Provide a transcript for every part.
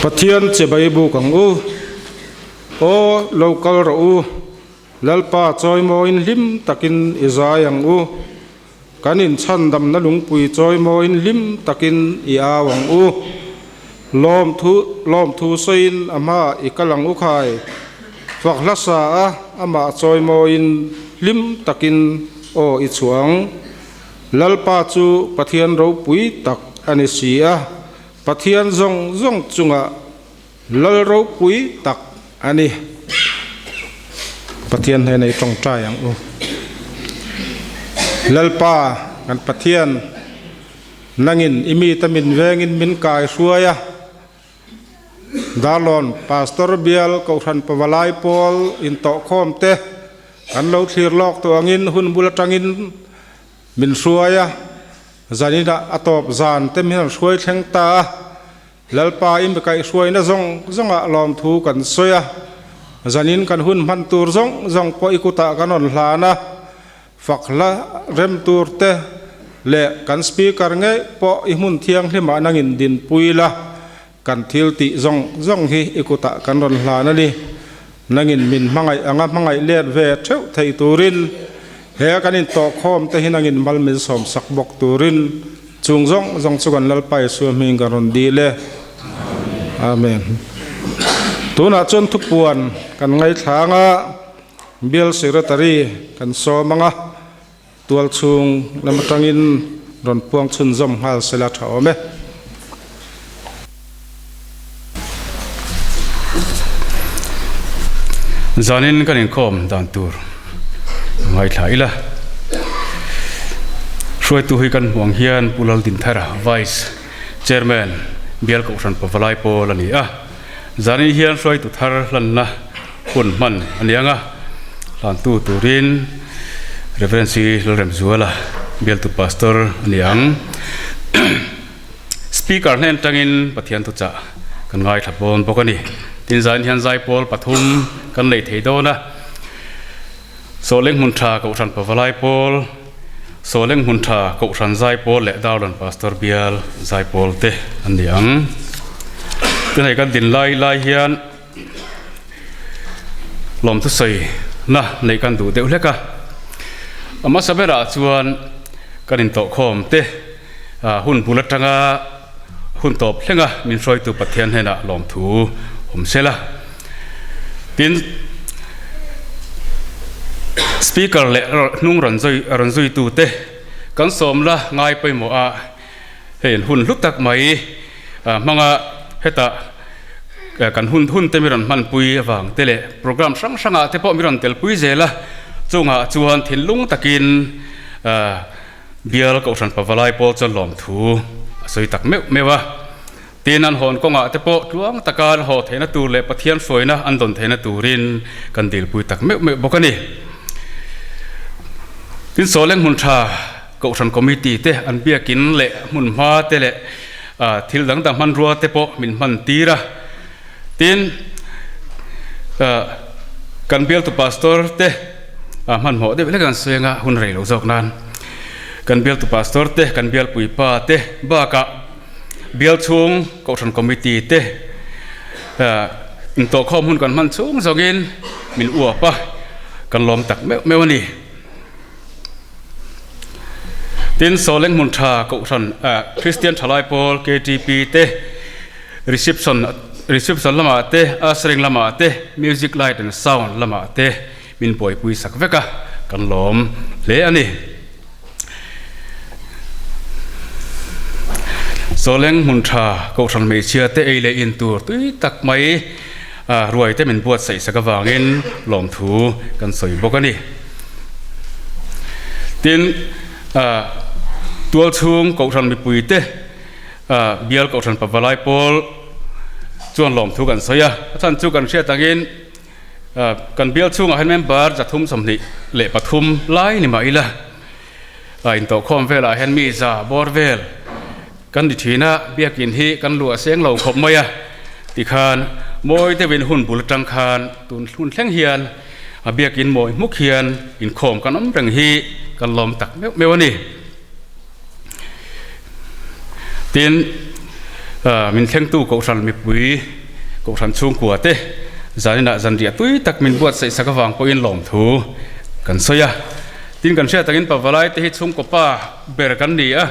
Pathian chibai buk ang u. Aw, lo kal rawh u. Lalpa chawimawiin hlim takin i zai ang u. Kan inchhandamna lungpui chawimawiin hlim takin i au ang u. Lawmthu lawmthu sawiin a hmaah i kal ang u khai. Fak hlasa a amah chawimawiin hlim takin aw i chhuah ang. Lalpa chu Pathian ropui tak a ni si a, Pathian zawng zawng chungah Lal ropui tak a ni. Pathian hnena i tawngtai ang u. Lalpa kan Pathian, nangin i mite min vengin min kai hruai a. Darlawn Pastor Bial Kohhran Pavalai Pawl intawhkhawm te kan lo thlir lawk tawh angin hun bul atangin min hruai a. Zaninah a tawp zan te min han hruai thleng ta a. Lalpa i mi kaihhruaina zawng zawngah lawmthu kan sawi a, zanin kan hun hman tur zawng zawng pawh i kutah kan rawn hlan a, fak hla rem tur te leh kan speaker ngei pawh i hmun thianghlimah nangin dinpui la, kan thil tih zawng zawng hi i kutah kan rawn hlan a ni. Nangin min hmangaih anga hmangaih let ve theuh theih turin he kan intawhkhawm te hi nangin mal min sawmsak bawk turin Chung zawng zawng chu kan Lalpa Isua hming kan rawn dil e. Amen. Tunah chuan thupuan kan ngaithlang a, Bial Secretary kan sawm ang a, tual chhung lam atangin rawn puang chhunzawm nghal sela tha awm e. Zanin kan inkhawm dan tur ngaithla ila. Hruaitu hi kan hmuh ang hian Pu Laldinthara, Vice Chairman, Bial Kohhran Pavalai Pawl a ni a. Zanin hian hruaitu thar hlanna hun hman a ni ang a, hlantu turin Rev. C. Lalremzuala, Bialtu Pastor a ni ang. Speaker hnen tangin Pathian thuchah kan ngaithla pawn bawk a ni. Tin zan hian zaipawl pathum kan nei thei dawn a. Sawhleng hmun tha Kohhran Pavalai Pawl, Sawhleng hmun tha Kohhran Zaipawl leh Darlawn Pastor Bial Zaipawl te an ni ang. Tin hei kan din lai lai hian lawmthusawi na neih kan duh deuh hlek a. A hmasa berah chuan kan intawhkhawm te Hun bul atanga hun tawp thlenga min hruaitu Pathian hnenah lawmthu awm se la. Tin, Speaker leh hnung rawn zui rawn zuitute kan sawm la ngai pawimawh a, hei an hun hlu tak mai hmanga hetah kan hun hun te mi rawn hmanpui avang te leh program hrang hrangah te pawh mi rawn telpui zel a, chungah chuan thinlung takin Bial Kohhran Pavalai pawl chuan lawmthu a sawi tak meuh meuh a. Tin, an hawn kawngah te pawh tluang taka an haw theihna tur leh Pathian hruaina an dawn theihna turin kan dilpui tak meuh meuh bawk a ni. Tin, Sawleng hmun tha Kohhran Committee te an biakin leh hmun hma te leh thil dang dang hmanrua te pawh min hman tir a. Tin, kan bialtu Pastor te hmanhmawh deuh hlek an sawi anga hun rei lo zawk nan kan bialtu Pastor te, kan bialpui pa te bakah bial chhung Kohhran Committee te intawhkhawm hun kan hman chhung zawngin min uap a, kan lawm tak meuh meuh a ni. Tin, Sawleng hmun tha Kohhran Kristian Thalai Pawl, KTP, te reception reception lamah te, ushering lamah te, music light and sound lamah te min buaipui sak vek a, kan lawm hle a ni. Sawleng hmun tha Kohhran hmeichhia te ei leh in tur tui tak mai ruai te min buatsaih sak avangin lawmthu kan sawi bawk a ni. Tin, tual chhung Kohhran mipuite Bial Kohhran Pavalai Pawl chuan lawmthu kan sawi a, a chhan chu kan hriat angin kan bial chhungah hian member 323 lai ni mah ila intawhkhawm velah hian mi za bawr vel kan ni thin a, biakin hi kan luah seng lo khawp mai a tikhan mawi deuhin hun bul atang khan tun hun thleng hian a biakin mawi hmuk hian inkhawm kan awm reng hi kan lawm tak meuh meuh a ni. Tin, min thlengtu Kohhran mipui. Kohhran chhungkua te zaninah zanriah tui tak min buatsaih sak avang pawhin lawmthu kan sawi a. Tin kan hriat angin pavalai te hi chhungkaw pa ber kan ni a,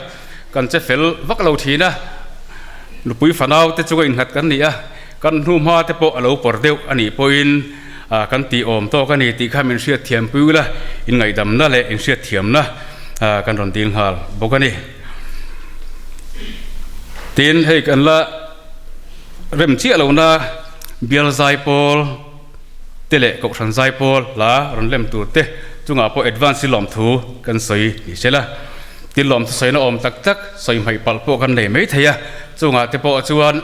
kan che fel vak lo thin a, nupui fanau te chunga innghat kan ni a, kan hnuhma te pawh a lo pawr deuh a nih pawhin kan tih awm tawk a ni tih kha min hriatthiam pui ula, inngaihdamna leh inhriatthiamna kan rawn dil nghal bawk a ni. Tin hei kan la rem chiah lohna bial zai pawl te leh kohhran zai pawl hla rawn lem tur te chungah pawh advance hi lawmthu kan sawi ni se la. Tin lawmthu sawina awm tak tak sawi hmaih palh pawh kan nei mai thei a, chungah te pawh chuan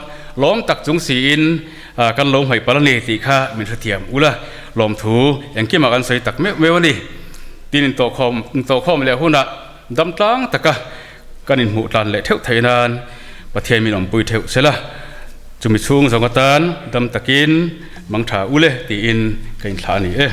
lawm tak chung siin kan lo hmaih palh a ni tih kha min hrethiam ula, lawmthu engkimah kan sawi tak meuh meuh a ni. Tin intawhkhawm intawhkhawm leh hunah dam tlang taka kan inhmuh tlan leh theuh theih nan Pathian min awmpui theuh se la, chumi chhung zawng atan dam takin mang tha ule tiin ka inthlah a ni e.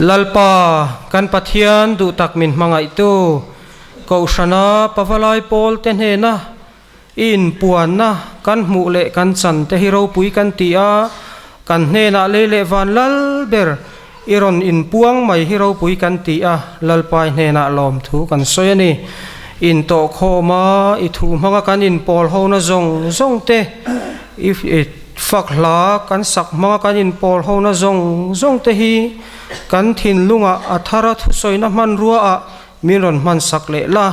Lalpa, kan Pathian duhtak min hmangaihtu, Kohhrana Pavalai Pawlte hnena i inpuanna kan hmuh leh kan chan te hi ropui kan ti a, kan hnenah lei leh van lal ber i rawn inpuang mai hi ropui kan ti a, Lalpa i hnenah lawmthu kan sawi a ni. Intawhkhawm a, i thu hmanga kan inpawl hona zawng zawng te i fak hla kan sak hmanga kan inpawl hona zawng zawng te hi kan thinlungah a thara thusawina hmanrua ah min rawn hman sak leh la.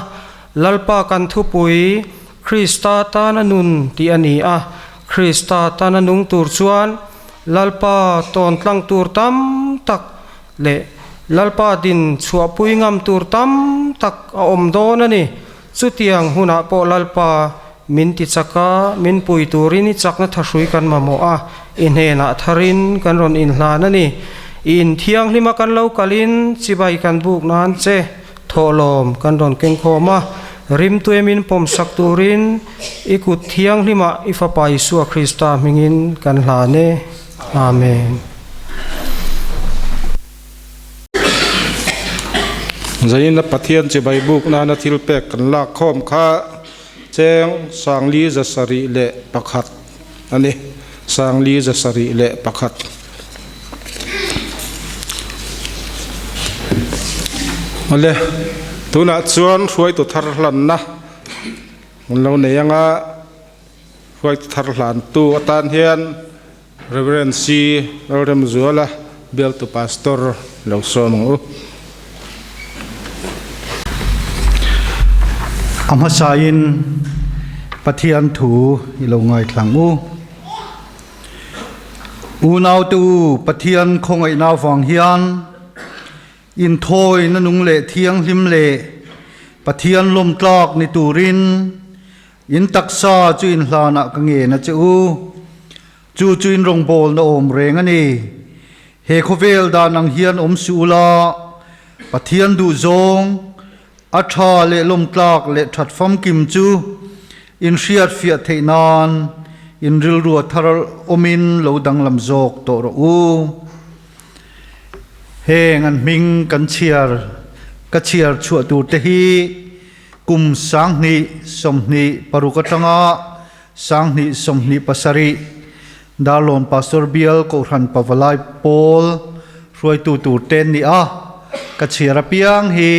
Lalpa kan thupui Krista tana nun tih a ni a, Krista tana nung tur chuan Lalpa tawn tlang tur tam tak leh Lalpa din chhuahpui ngam tur tam tak a awm dawn a ni. Chutiang hunah pawh Lalpa min ti chak a, min pui turin i chakna thahrui kan mamawh a, i hnenah tharin kan rawn inhlan a ni. I inthianghlima kan lo kalin chibai kan buk nan che thawhlawm kan rawn kengkhawm a, rimtue min pawmsak turin i kut thianghlimah i Fapa Isua Krista hmingin kan hlan e. Amen. Zaina Pathian chibai buk nana thil pek kan lak khawm kha cheng Sangli zasarih leh pakhat a ni. Sangli zasarih leh pakhat. Awle, tunah chuan hruaitu thar hlanna an lo nei anga hruaitu thar hlantu atan hian Rev. C. Lalremzuala, Bialtu Pastor lo sawm ang u. A hmasain Pathian thu i lo ngaithlang u. Unaute u, Pathian khawngaihna avang hian inthawina nung leh thianghlim leh Pathian lawmtlak ni turin In taksa chu in hlanah ka ngen a che u. Chu chu in rawngbawlna awm reng a ni. He khawvel dan ang hian awm suh ula, Pathian duhzawng, a tha leh lawmtlak leh that famkim chu in hriatfiah theih nan in rilrua thar awmin lo danglam zawk tawh rawh u. Heng an hming kan chhiar ka chhiar chhuah tur te hi Kum 2026 atanga 2027 Darlawn Pastor Bial Kohhran Pavalai Pawl hruaitu tur te an ni a, ka chhiar apiang hi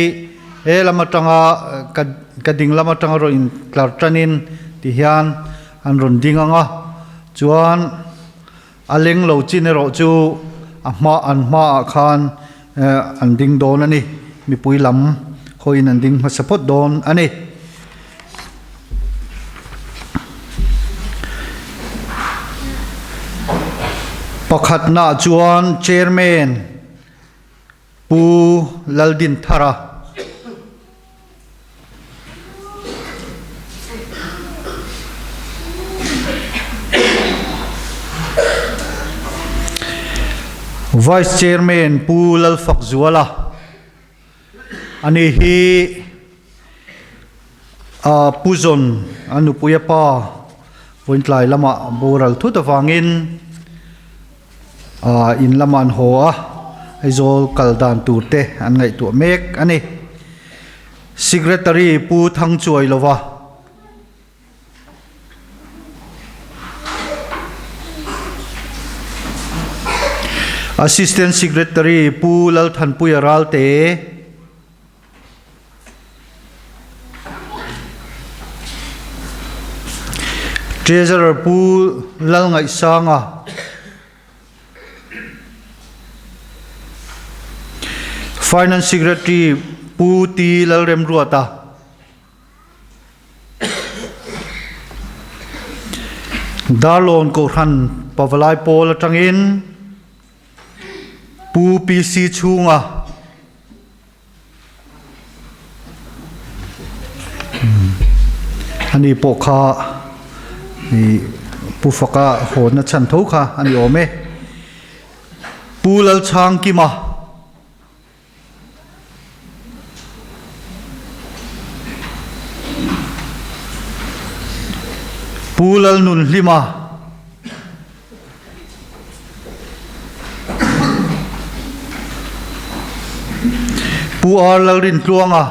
he lam atanga ka ka ding lam atanga rawn intlar tanin ti hian an rawn ding ang a, chuan a leng lo chin erawh chu a hma an hmaah khan an ding dawn a ni mipui lam hawiin an ding hmasa phawt dawn a ni. Pakhatnaah chuan Chairman Pu Laldinthara. Vice Chairman Pu Lalfakzuala ani hi Pu Zawn a nupui a pa vawiintlai lamah boral thut avangin In lamah an haw a, Aizawl kal dan tur te an ngaihtuah mek a ni. Secretary Pu Thangchuai lova. Assistant Secretary Pu Lalthanpuia Ralte. Treasurer Pu Lalngaihsanga, Finance Secretary Pu T Lalremruata, Darlawn Kohhran Pavalai Pawl atangin Pu PC Chhunga, Ani pawh kha ih Pu Faka hawnna chhan tho kha a ni awm e. Pu Lalchhangkima. Pu Lalnunhlima. Pu R Lalrintluanga.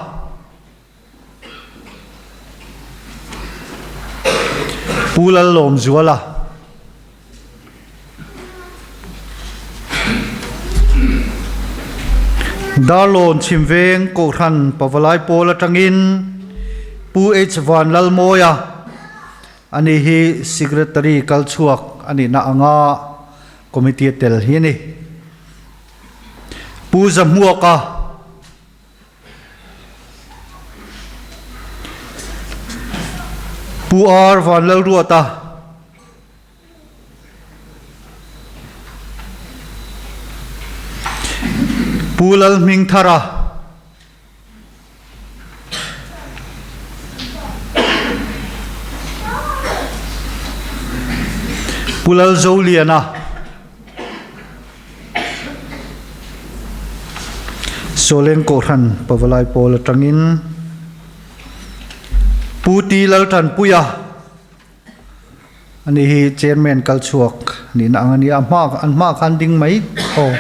Pu Lallawmzuala. Darlawn Chhimveng Kohhran Pavalai Pawl atangin Pu H Vanlalmawia ani hi Secretary kal chhuak a nihna anga Committee a tel hi a ni. Pu Zahmuaka. Pu R Vanlalruata. Pu Lalhmingthara. Pu Lalzoliana. Sawleng Kohhran Pavalai Pawl atangin Pu T Laltanpuia ani hi Chairman kal chhuak nihna ang a ni a, a hma an hmaah khan ding mai aw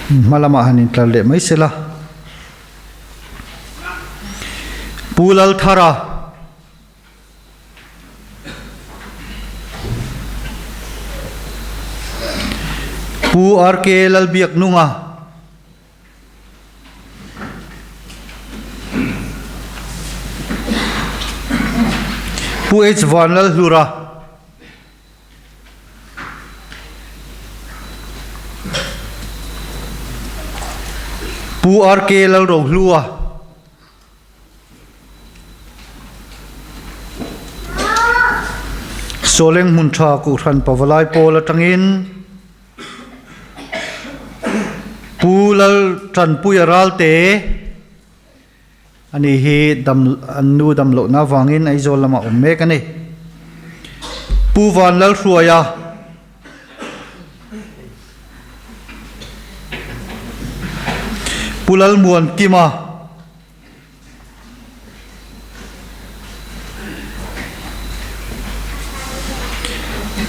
hma lamah han intlar leh mai se la. Pu Lalthara. Pu RK Lalbiaknunga. Pu H Vanlalhlura. Pu RK Lalrohlua. Sawleng hmun tha Kohhran Pavalai pawl atangin Pu Lal Tanpuia Ralte ani hi dam an nu dam lohna avangin Aizawl lamah awm mek a ni. Pu Van Lalhruaia. Pu Lalmuankima.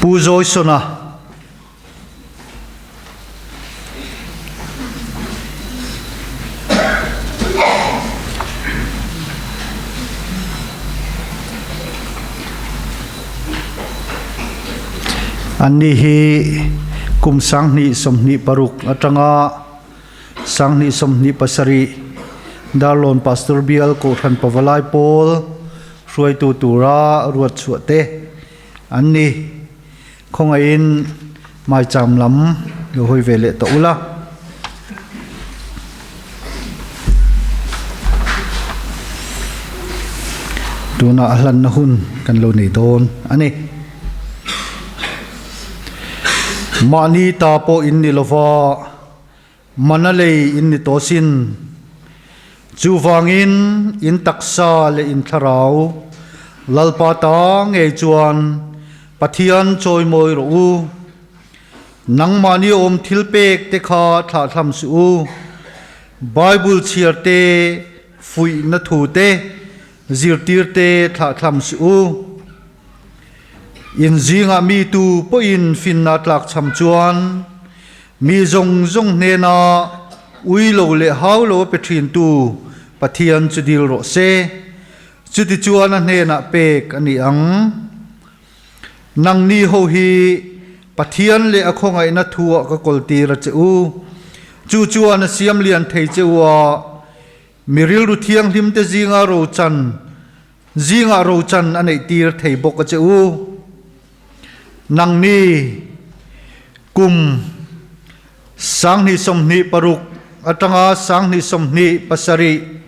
Pu Joysona. Anni hi kum 2026 atanga 2027 Darlawn Pastor Bial Kohhran Pavalai Pawl hruaitu tura ruat chhuah te an ni. Khawngaihin maicham lam lo hawi ve leh tawh ula. Tunah a hlanna hun kan lo nei dawn a ni. Mahni ta pawh in ni lova, mana lei in ni tawh sin. Chuvangin in taksa leh in thlarau Lalpa ta ngei chuan Pathian chawimawi rawh u. Nangmahni awm thil pek te kha thlahthlam suh u. Bible chhiar te, fuihna thu te, zirtir te thlahthlam suh u. In zingah mi tu pawhin finna tlakchham chuan mi zawng zawng hnena ui lo leh hau lo a pe thintu Pathian chu dil rawh se. Chutichuan a hnenah pek a ni ang. Nangni ho hi Pathian leh a khawngaihna thuah ka kawltir a che u. Chu chuan a siam lian thei che u a, mi rilru thianghlimte zinga rochan zingah rochan a neihtir thei bawk a che u. Nangni kum 2026 atanga 2027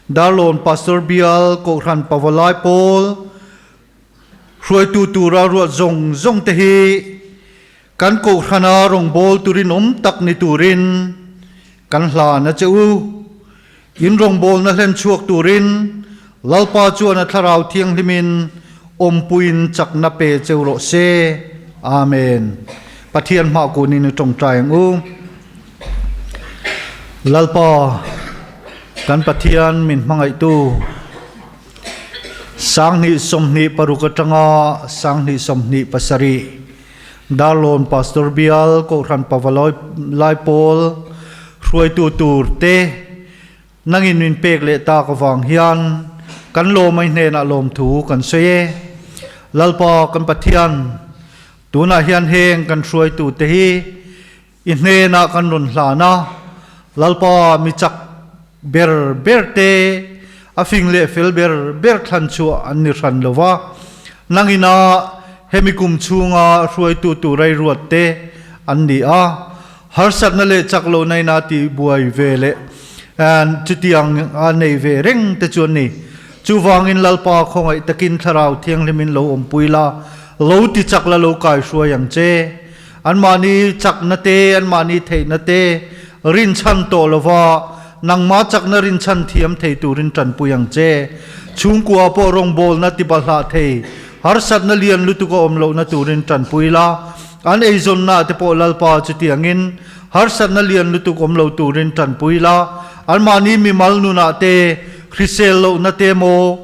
Darlawn Pastor Bial Kohhran Pavalai Pawl Hruaitu tura ruat zawng zawng te hi kan Kohhrana rawngbâwl turin awm tak ni turin kan hlan a che u. In rawngbâwlna hlen chhuak turin Lalpa chuan a Thlarau Thianghlimin awmpuiin chakna pe cheu rawh se. Amen. Pathian hmah kunin i tawngtai ang u. Lalpa, kan Pathian min hmangaihtu. 2026 atanga 2027 Darlawn Pastor Bial Kohhran Pavalai Pawl. Hruaitu tur te nangin min pek leh tak avang hian kan lawmai hnenah lawmthu kan sawi e. Lalpa kan Pathian, tunah hian heng kan hruaitu te hi i hnenah kan rawn hlan a, Lalpa mi chak ber ber te, a fing leh fel ber ber thlan chhuah an ni hran lo va, nangina hemi kum chhunga hruaitu tur ai ruat te an ni a, harsatna leh chak lohna ina tih buai ve leh chutiang a nei ve reng te chu an ni. Chuvangin Lalpa khawngaih takin Thlarau Thianghlimin lo awmpui la, lo ti chak la lo kaihruai ang che. Anmahni chakna te, anmahni theihna te rinchhan tawh lova nangmah chakna rinchhan thiam thei turin tanpui ang che. Chhungkua pawh rawngbawlna tibalhlah thei, harsatna lian lutuk a awm lohna turin tanpui la. An eizawnna te pawh Lalpa chutiangin harsatna lian lutuk awm lo turin tanpui la. Anmahni mimal nunah te, hrisel lohna te maw,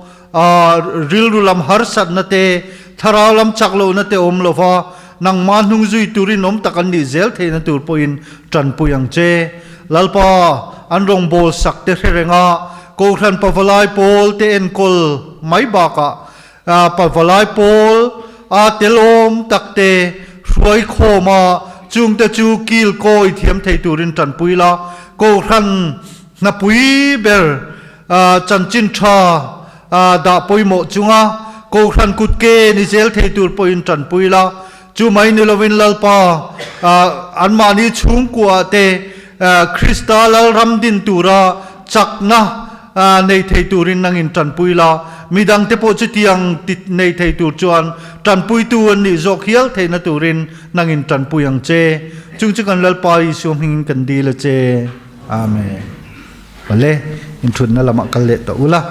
Rilru lam harsatna te, thlarau lam chak lohna te awm lova nangmah hnung zui turin awm tak an nih zel theihna tur pawhin tanpui ang che. Lalpa, an rawngbâwl sak te hre renga Kohhran Pavalai Pawl te enkawl mai bakah Pavalai Pawl a tel awm tak te hruai khawm a, chungte chu kil kawi thiam thei turin tanpui la. Kohhran hnapui ber Chanchin tha dah pawimawh chunga Kohhran kut ke ni zel thei tur pawhin tanpui la, chu mai ni lovin Lalpa anmahni chhungkuah te Krista Lalram din tura chakna nei thei turin nangin tanpui la, midangte pawh chutiang ti nei thei tur chuan tanpuitu an nih zawk hial theihna turin nangin tanpui ang che. Chung chu kan Lalpa Isua hmingin kan dil a che. Amen. Awle, inthutna lamah kal leh tawh ula.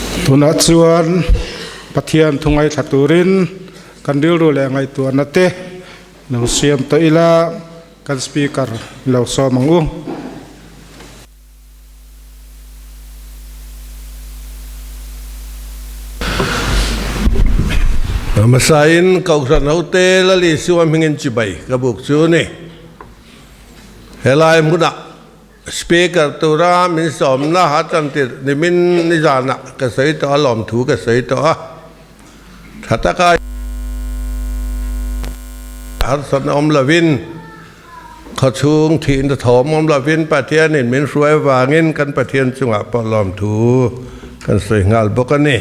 Tunah chuan Pathian thu ngaithla turin kan rilru leh ngaihtuahna te lo siam tawh ila kan speaker lo sawm ang u. Hmasain Kohhran hote Lali Siwa hmingin chibai ka buk chu ni. Helai hmunah Speaker tura min sawmna a chantir nimin nizanah ka sawi tawh a, lawmthu ka sawi tawh a. Tha taka harsatna awm lovin, khawchhung thihna thawm awm lovin Pathianin min hruai avangin kan Pathian chungah pawh lawmthu kan sawi nghal bawk a ni.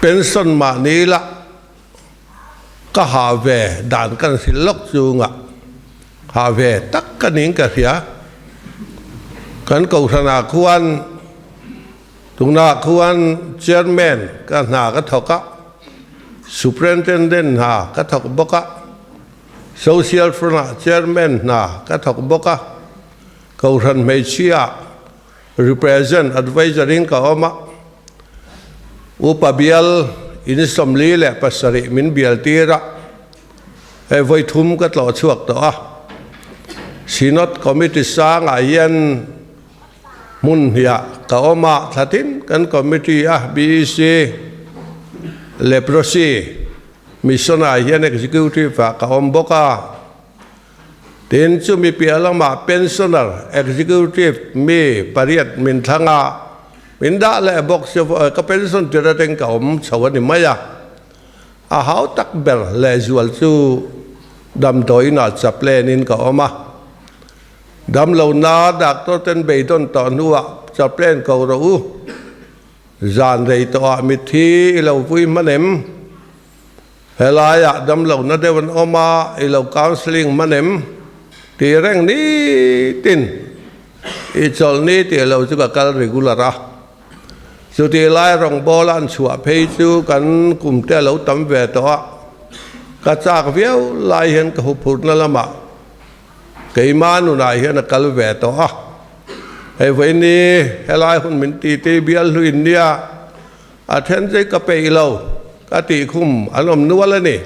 Pension mahni lah Ka ha ve dan kan hrilh lawk chunga ha ve tak ka ning ka hria. Kan kohhranah khuan tunah khuan chairman ka hna ka thawk a, superintendent hna ka thawk bawk a, social front ah chairman hna ka thawk bawk a, kohhran hmeichhia Represent Adviser in ka awm a, Upa bial in 47 min bial tir a, hei vawi thum ka tlawh chhuak tawh a. Synod Committee sangah hian hmun hniah ka awm a, thla tin kan committee a BEC, Leprosy Mission ah hian Executive ah ka awm bawk a. Tin, chumi piah lamah pensioner executive mi pariat min thlang a, min dah leh bawk si ka pension tir atang ka awm chho a ni mai a. A hau tak ber lehzual chu damdawiinah chaplain-in ka awm a. Damlona doctor ten beidawn tawh hnuah chaplain ko rawh u, zan rei tawhah mitthi i lo vui hman em? Helaiah damlohna deuh an awm a, i lo counselling hman em? Tih reng nitin i chawlh ni tih lo chu ka kal regular a. Chutih lai rawngbawl an chhuah phei chu kan kum te a lo tam ve tawh a, ka chak viau lai hian ka huphurhna lamah keimah nunah hian a kal ve tawh a. Hei vawiini helai hun min titi bial hluin nia A then che ka peih lo, ka tih khum an awm nual a ni.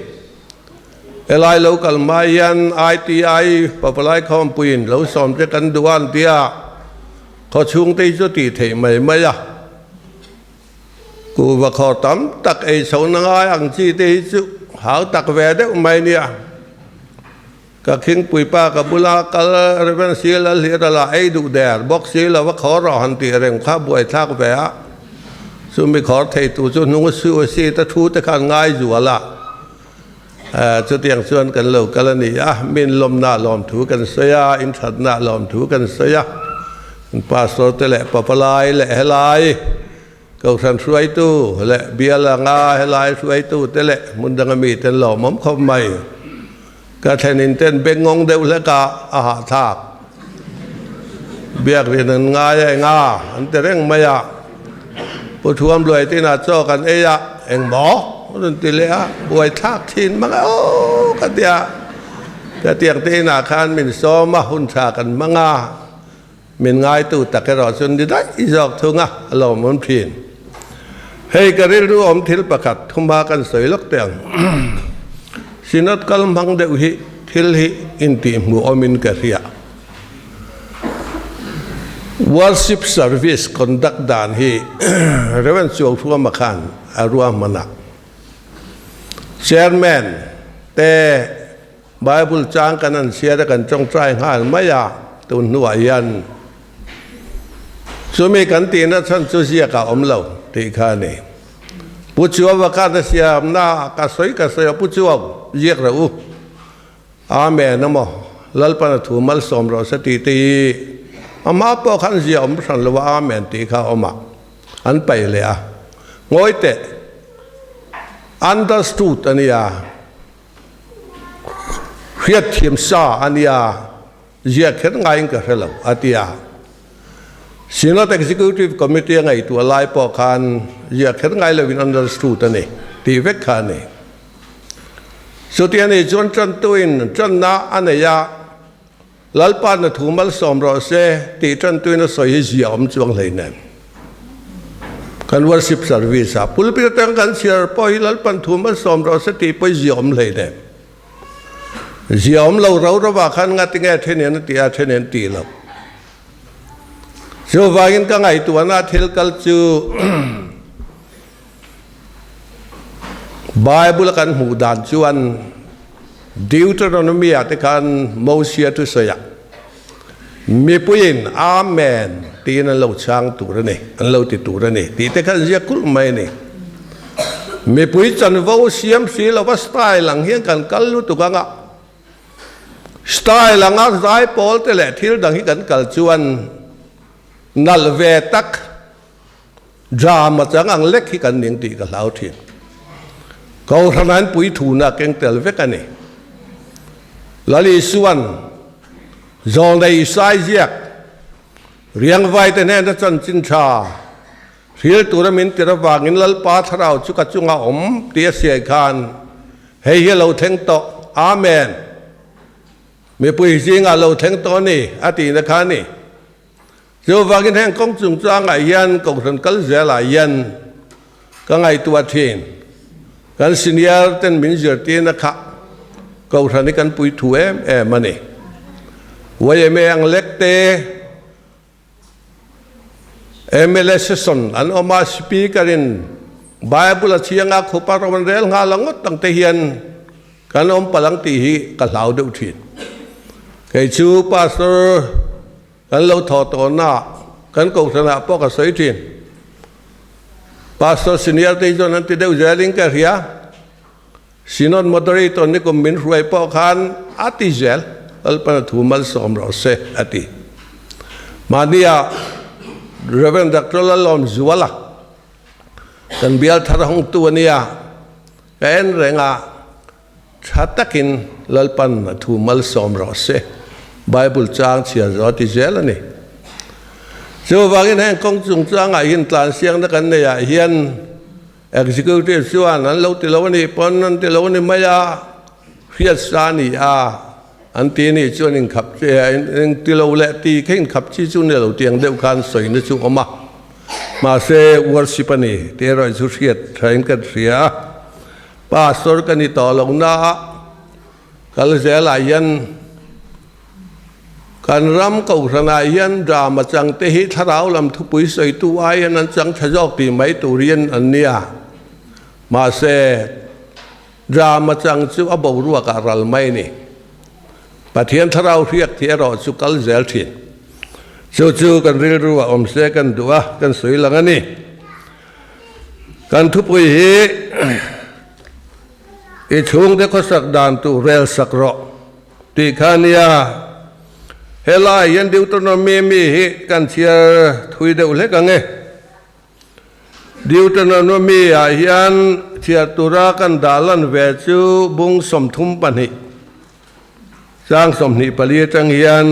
Helai lo kal hma hian ITI pavalai khawmpuiin lo sawm che kan duh a an ti a, khaw chhungte hi chu tih theih mai mai a. Kuhva khawr tam tak ei chhohna ngai ang chi te hi chu hau tak ve deuh mai nia. Ka khingpui pa ka bula kal Rev. Sialal hi a la ei duh der bawk si lo a khawr rawh han tih reng kha buaithlak ve a, chumi khawr thei tu chu hnung a su a si ta thu te khan ngai zual a, chutiang chuan kan lo kal a ni a, min lawmna lawmthu kan sawi a, inthatna lawmthu kan sawi a, kan pastor te leh papalai leh helai Kohhran hruaitu leh bial anga helai hruaitu te leh hmun danga mi ten lawmawm khawp mai. Ka thlenin ten bengngawng deuh hlek a, a hahthlak. Biak rian an ngai a enga an ti reng mai a. Pu Thuam Luai tinah chaw kan ei a, engmaw? A rawn ti leh a, buaithlak thin mang e aw ka ti a. Ka tiang te inah khan min sawm a, hun tha kan hmang a. Min ngaitu tak erawh chu ni daih zawk thung a, a lawmawm thin. Hei ka rilru awm thil pakhat thumha kan sawi lawk teh ang. Synod kal hmang deuh hi thil hi intihhmuh awmin ka hria. Worship service conduct dan hi Rev. Chuauhruama khan a ruahman a. Chairman te Bible chang kan han chhiar a kan tawngtai nghal mai a, tun hnuah hian chumi kan tihna chhan chu ziak a awm lo tih kha a ni. Pu Chuauva khan a siamna ka sawi ka sawi a, Pu Chuau, ziak rawh u. Amen amaw, Lalpan a thu malsawm rawh se tih te hi amah pawh khan ziah awm hran lo a, Amen tih kha a awm a, an paih leh a. Ngawi teh, understood a nia. Hriatthiam sa a nia, ziah kher ngaiin ka hre lo, a ti a. Synod Executive Committee a ngaihtuah lai pawh khan ziah kher ngai loin understood a ni tih vek kha a ni. Chuti a nih chuan tantuin tanna a nei a. Lalpa'n a thu malsawm rawh se tih tantuina sawi hi zia awm chuang hleinem. Kan worship service ah pulpit atang kan chhiar pawh hi Lalpa'n thu malsawm rawh se tih pawh hi zia awm hleinem. Zia awm lo ro rovah khan ngatinge then a ti a, then an ti lo. Chuvangin ka ngaihtuahna thil kal chu Bible a kan hmuh dan chuan Deuteronomy ah te khan Mosia thusawi ah mipuiin Amen tiin an lo chhang tur a ni, an lo ti tur a ni tih te khan ziak kulh mai a ni. Mipui chanvo siam si lova style ang hian kan kal lutuk anga style anga zai pawl te leh thil dang hi kan kal chuan nalh ve tak Drama chang ang lek hi kan ning tih ka hlau thin. Kohhran pui thuna keng tel vek a ni. Lal Isuan zawlnei Isai ziak riangvai te hnena chanchin tha hril tura min tir avangin Lalpa thlarau chu ka chunga awm tih a siai khan hei hi a lo thleng tawh. Amen. Mipui zingah lo thleng tawh a ni a tihna kha a ni. Chuvangin heng kawng chungchangah hian Kohhran kal zelah hian ka ngaihtuah thin. Kan senior ten min zirtirna kha Kohhran hi kan pui thu em em a ni. YMA ang lek te, mla session an awm a, Speaker in Bible a chhianga khupa rawn rel nghal ang ngawt ang te hian kan awm palh ang tih hi ka hlau deuh thin. Kei chu Pastor Kan lo thaw tawhna kan kohhranah pawh ka sawi thin. Pastor senior te hi chuan an ti deuh zelin ka hria. Synod moderator ni kum min hruai pawh khan a ti zel, Lalpan a thu malsawm rawh se a ti. Mahnia Rev. Doctor Lalawmzuala kan bial thar hawngtu a nia, ka en reng a. Tha takin Lalpan a thu malsawm rawh se. Bible chang chhiar zawh a ti zel a ni. Chuvangin heng kawng chungchangah hian tlansiangna kan neihah hian Executive chuan an lo ti lo a nih pawn an ti lo a ni mai a, hriatsa a ni a, an ti a nih chuan inkhap chi eng ti lo leh ti kha inkhap chi chu ni lo tiang deuh khan sawina chu awm a. Mahse worship a ni tih erawh chu hriat thain kan hria a. Pastor ka ni tawh lo na a, kal zelah hian kan ram kohhranah hian drama chang te hi thlarau lam thupui sawitu aiin an chang tha zawk tih mai tur hian an nia. Mahse, drama chang chu a boruakah ral mai a ni. Pathian thlarau hriak thih erawh chu kal zel thin. Chu chu kan rilru a awm se kan duh a, kan sawi lang a ni. Kan thupui hi i chhungte khawsak dan tur rel sak rawh tih kha a nia. Helai hian Deuteronomy mi hi kan chhiar thui deuh hlek ang e. Deuteronomy ah hian chhiar tura kan dah lan ve chu bung 32 chang 24 atang hian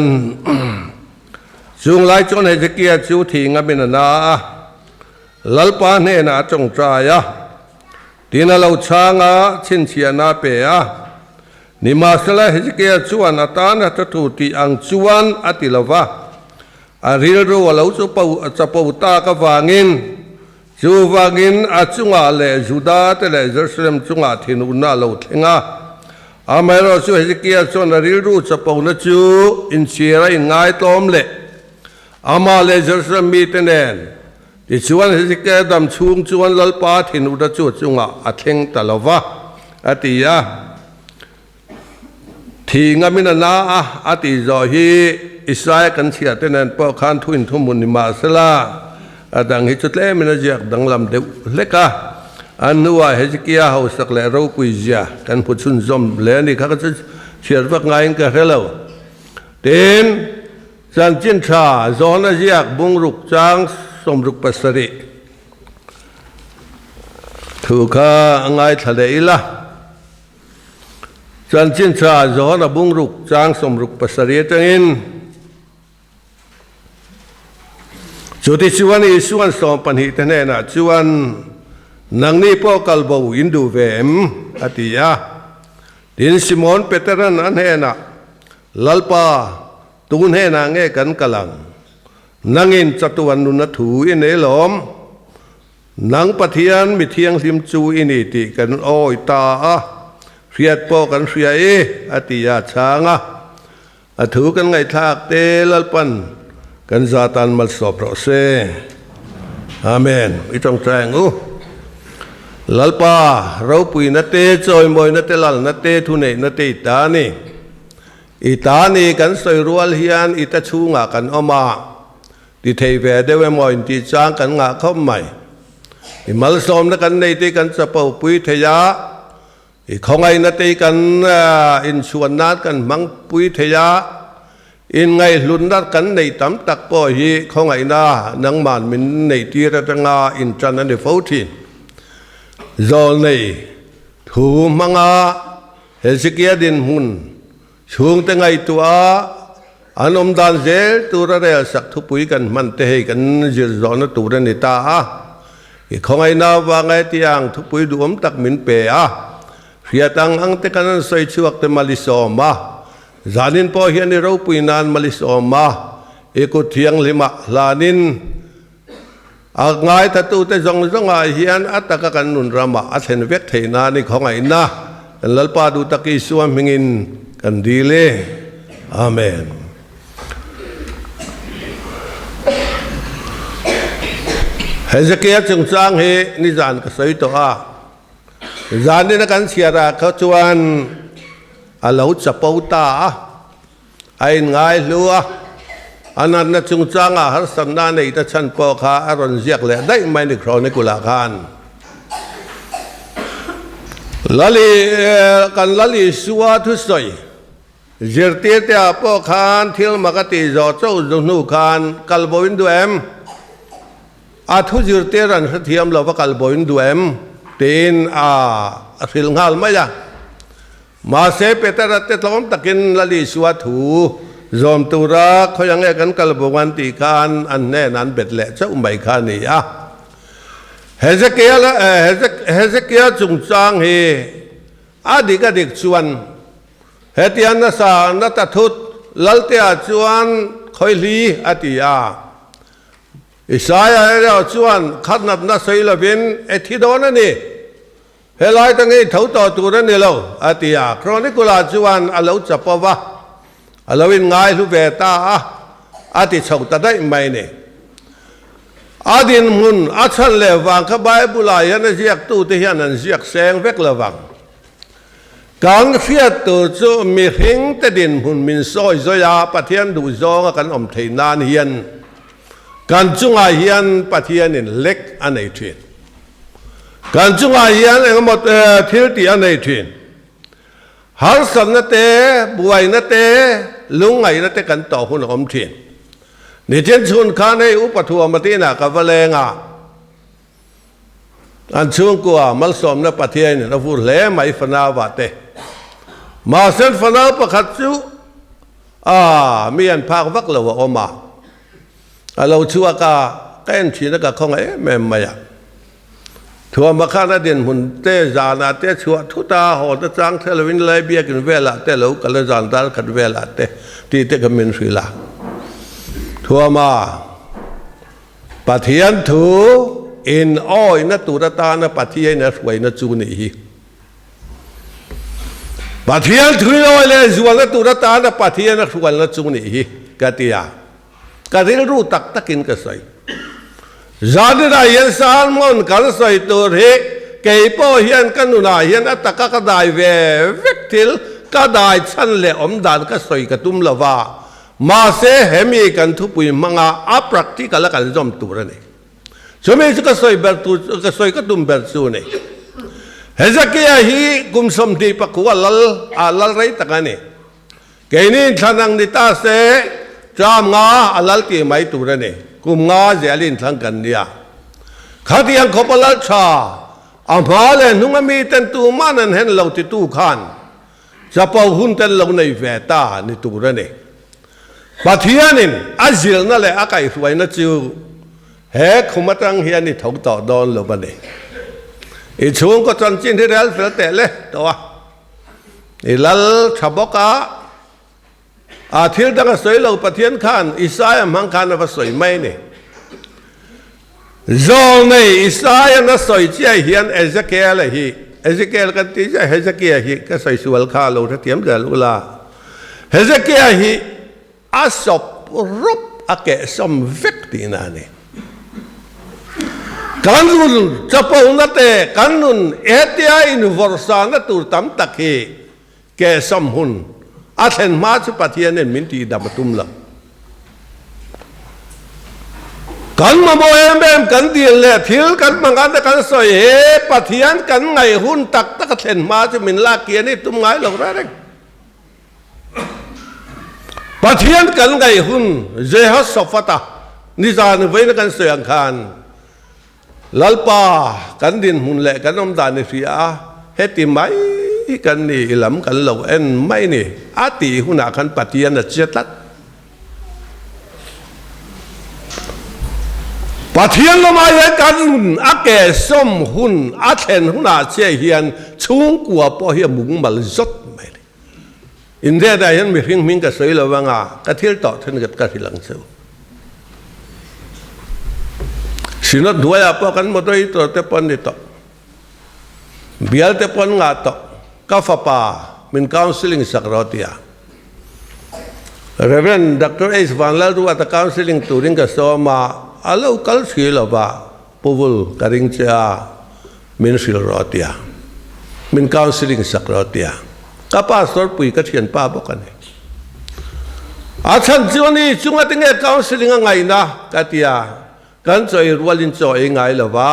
chung lai chuan Hezekiah chu thih ngamin a na a. Lalpa hnenah a tawngtai a, tin a lo chhang a, chhinchhiahna a pe a. Nimahsela Hezekiah chuan a tan a tha thu tih ang chuan a ti lo va, a rilru a lo chapo tak avangin, chuvangin a chungah leh Juda te leh Jerusalem chungah thinurna a lo thleng a. Amaherawhchu Hezekiah chuan a rilru chapona chu inchhir a inngai tlawm leh Amah leh Jerusalem mite nen tichuan Hezekiah dam chhung chuan Lalpa thinurna chu a chungah a thleng ta lo va, a ti a. Thih ngamin a na a, a tih zawh hi Isaia kan chhiahte nen pawh khan thu inthumhmun ni mah sela, a dang hi chu tlemin a ziak danglam deuh hlek a. A hnuah Hezekiah hausak leh ropui zia kan hmu chhunzawm hle a ni kha ka chu chhiar vak ngaiin ka hre lo. Tin. Chanchin tha zawhna ziak bungruk chang 67 thu kha a ngaithla leh ila. Chanchin tha zawhna bungruk chang 67 atangin Chuti chuan Isuan 12 te hnenah chuan, Nangni pawh kalbo in duh ve em? a ti a. Tin, Simon Peteran a hnenah, Lalpa! Tu hnenah nge kan kal ang? Nangin chatuan nuna thu i nei lawm. Nang Pathian mi thianghlim chu i ni tih kan awi ta a, hriat pawh kan hria e, a ti a chhang a. A thu kan ngaihthlak te Lalpan kan za tan malsawp rawh se. Amen. I tawngtai ang u. Lalpa, ropuina te, chawimawina te, lalna te, thuneihna te i ta a ni. I ta ni kan sawi rual hian i ta chhungah kan awm a, ti thei ve deuh emaw intih chang kan ngah khawp mai. I malsawmna kan nei te kan chapo pui thei a, i khawngaihna te kan inchhuan nan kan hmang pui thei a, inngaihhlutna kan neih tam tak pawh hi khawngaihna nangman min neih tir atanga intan a ni fo thin. Zawlnei thu hmanga Hezekia dinhmun chhungte ngaihtuah a, an awm dan zel tura rel sak thupui kan hman te hei kan zir zawhna tur a ni ta a. I khawngaihna avanga hetiang thupui duhawm tak min pe a, hriat ang ang te kan an sawi chhuak te mal i sawm a, zanin pawh hian i ropui nan mal i sawm a, i kut thianghlimah hlanin A ngaithatute zawng zawngah hian a taka kan nun ramah a thlen vek theih nan i khawngaihna kan Lalpa duhtak Isua hmingin kan dil e. Amen. Hezekia chungchang hi nizan ka sawi tawh a, zanin a kan chhiar ah kha chuan a lo chapo ta a. A inngaihlu a, a natna chungchangah harsatna a neih ta chhan pawh kha a rawn ziak leh daih mai ni Chronicle-ah khan. Lali, kan Lal Isua thusawi zirtirte-ah pawh khan thil mak a tih zawh chauh hnu khan kal bo in duh em? A thu zirtir an hrethiam lo va kal bo in duh em? tiin a hrilh nghal mai a. Mahse, Petera te tlawm takin Lal Isua thu zawm tura khawi ange kan kal bo an tih khan an hnen an bet leh chauh mai kha a ni a. Hezekiel Hezekia chungchang hi a dik a dik chuan hetia nasa na ta thut Laltea chuan khawihli a ti a. Isaia erawh chuan khatnatna sawi lovin e thi dawn a ni. Helai ka ngei tho tawh tur a ni lo, a ti a. Chronicula chuan a lo chapo va, a lo inngai hlu ve ta a, a ti chho ta daih mai ni. A dinhmun a chhan leh vang kha Bible-ah hian a ziaktute hian an ziak seng vek lo vang. Kan hriat tur chu mihringte dinhmun min sawi zawi a, Pathian duhzawnga kan awm theih nan hian kan chungah hian Pathianin hlek a nei thin. Kan chungah hian engemaw thil tih a nei thin. Harsatna te, buaina te, lungngaihna te kan tawh hun a awm thin. Nichin chhun khan hei Upa Thuama te inah ka va leng a, an chhungkua malsawmna Pathianin a vur hle mai fanauah te. Mahse fanau pakhat chu a mi an phak vak lo a awm a. A lo chhuak a, ka en thin a ka khawngaih em em mai a. Thuama khan a dinhmun te zanah te chhuah thut a, haw te chang thei lovin lai biakin velah te lo kal a, zan dar khat velah te tih te ka min hrilh a. Thuama Pathian thu in awihna tur atana Pathiain a hruaina chu nih hi. Pathian thu in awih leh zualna tur atana Pathian a hrualna chu nih hi ka ti a. Ka rilru tak takin ka sawi. Zanina hian sermon kan sawi tur hi kei pawh hian ka nunah hian a taka ka dai ve vek thil ka dai chhan leh awm dan ka sawi ka tum lo va, mahse hemi kan thupui hmanga a practical a kan zawm tur a ni. Chumi chu ka sawi ber tur ka sawi ka tum ber chu a ni. Hezekiah hi kum 20 pakua lal a lal rei tak a ni. Keini inthlan ang ni ta se, tram nga a lal tih mai tur a ni. Kum nga zel inthlan kan nia. Khatiang khawp a lal tha, a hma leh hnung a mi ten tuman an hen lo titu khan chapo hun ten lo nei ve ta ni tur a ni. Pathianin a zilhna leh a kaihhruaina chu he khum atang hian i tho tawh dawn lo a ni. I chhungkaw chanchin hi rel fel teh le tawh a. I lal tha bawk a, A thil dang a sawi lo Pathian khan Isaia hmang khan a va sawi mai a ni. Zawlnei Isaia'n a sawi chiah hian Ezekiel-a hi, Ezekiel kan tih chiah Hezekia hi ka sawi sual kha lo hrethiam zel ula, Hezekia hi a sawp rawp a kehsawm vek tihna a ni. Kan nun chapona te, kan nun hetia invawrhsana tur tam tak hi Kehsawm hun a thlen hma chu Pathianin min tihdam a tum lo. Kan mamawh em em kan dil leh thil kan hmang te kan sawi he Pathian kan ngaih hun tak tak a thlen hma chu min lak kian i tum ngai lo reng reng. Pathian kan ngaih hun Jehoshaphat-a nizan vawiin a kan sawi ang khan Lalpa, kan dinhmun leh kan awm dan i hria a, heti mai kan ni, i lam kan lo en mai ni, a tih hunah khan Pathian a che tlat. Pathian lamah hian kan nun a kehsawm hun a thlen hunah chiah hian chhungkua pawh hi a mungmal zawt mai ni. Inriatah hian mihring hming ka sawi lo anga ka thil tawh thenkhat ka hrilh ang cheu. Synod hnuaiah pawh kan moderator te pawh an ni tawh. Bial te pawh an ngah tawh. Ka fapa min counselling sak rawh tia. Rev. Doctor H. Vanlalruata counselling turin ka sawm a, a lo kal si lo va, Pu Vul ka ring che a, min hrilh rawh tia, min counselling sak rawh tia, ka pastor pui ka thianpa bawk a ni. A chhan chu a ni, chunga tinge counselling a ngaihna ka tia, kan chaw ei rualin chaw ei ngai lo va,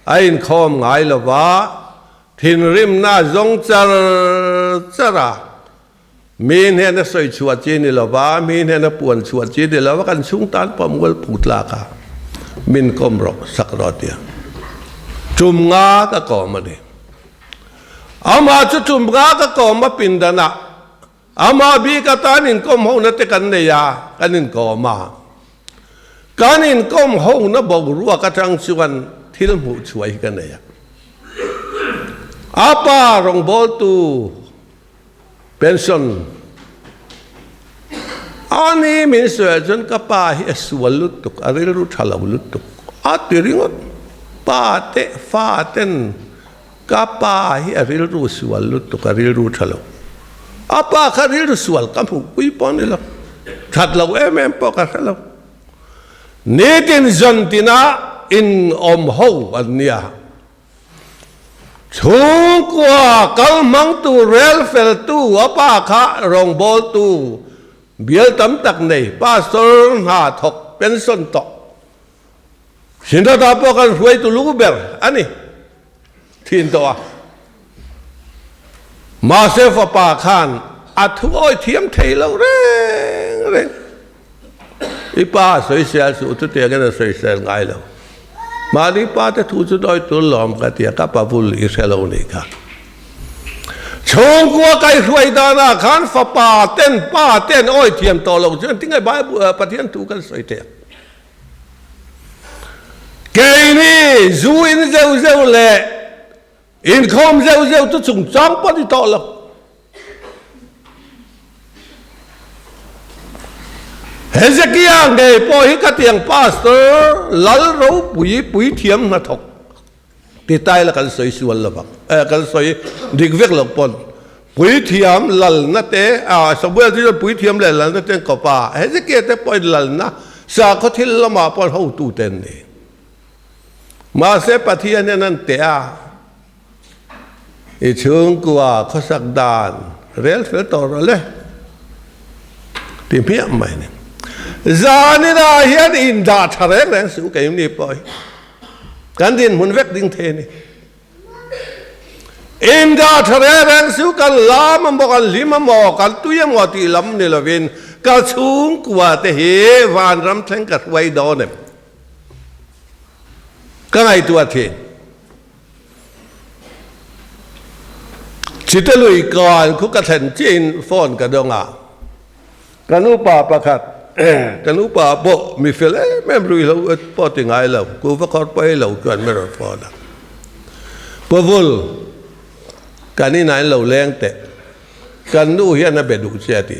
a inkhawm ngai lo va, thinrimna a zawng char char a, Mi hnena sawi chhuah chi ni lova, mi hnena puan chhuah chi ni lova, kan chhung tan pawh mual phut lak a, min kawm rawh, sak rawh tia. Tum nga ka kawm a ni. Amah chu tum nga ka kawm a pindanah, amah bik atan inkawm hona te kan nei a, kan inkawm a. Kan inkawm hona boruak atang chuan thil hmuh chhuah hi ka nei a. A pa rawngbawltu Pension a ni min sawi ah chuan ka pa hi a sual lutuk, a rilru tha lo lutuk a ti ringawt. Pa te fa ten ka pa hi a rilru sual lutuk, a rilru tha lo. A pa kha rilru sual ka hmuh pui pawh a ni lo, that lo em em pawh ka hre lo. Nitin zan tinah in awm ho an nia. Chhungkua kal hmangtu rel feltu a pa kha rawngbawltu bial tam tak nei pastor hna thawk pension tawh Sinatah pawh kan hruaitu lu ber a ni thin tawh a. Mahse fapa khan a thu awi thiam thei lo reng reng. I pa sawisel suh chutiangin a sawisel ngai lo. Mahni pa te thu chu dawi tur lawm ka ti a, ka pa vul i hre lo nih kha. Chhungkua kaihruai danah khan fapa ten pa ten awi thiam tawh lo chuan tinge Bible Pathian thu kan sawi teh ang. Keini zu in zeuh zeuh leh inkhawm zeuh zeuh chu chungchang pawh ni tawh lo. Hezekia ngei pawh hi ka tiang pastor lal ropui puithiam hnathawk ti tai la kan sawi sual lovang eh kan sawi dik vek lo pawn puithiam lalna te ah Samuel chu chuan puithiam leh lalna te an kawp a Hezekia te pawhin lalna sakhaw thil lamah pawh hotute an ni mahse Pathian hian an teh a. I chhungkua khawsak dan rel fel tawh rawh le ti hmiah mai ni. Zaninah hian indah tha reng reng suh keimni pawh hi kan dinhmun vek ding thei a ni. Indah tha reng reng suh kan lam a maw kan hlim a maw kan tui a maw tih lam ni lovin ka chhungkua te hi vanram thleng ka hruai dawn em? Ka ngaihtuah thin. Chite lui kai khu ka thlen chiahin phone ka dawng a, ka nupa pakhat, ka nupa pawh mi fel em em rui lo pawh ti ngai lo, kuhva khawr pawh ei lo chuan min rawn phone a, Pu Vul, kan inah in lo leng teh, kan nu hian a be duh che a ti.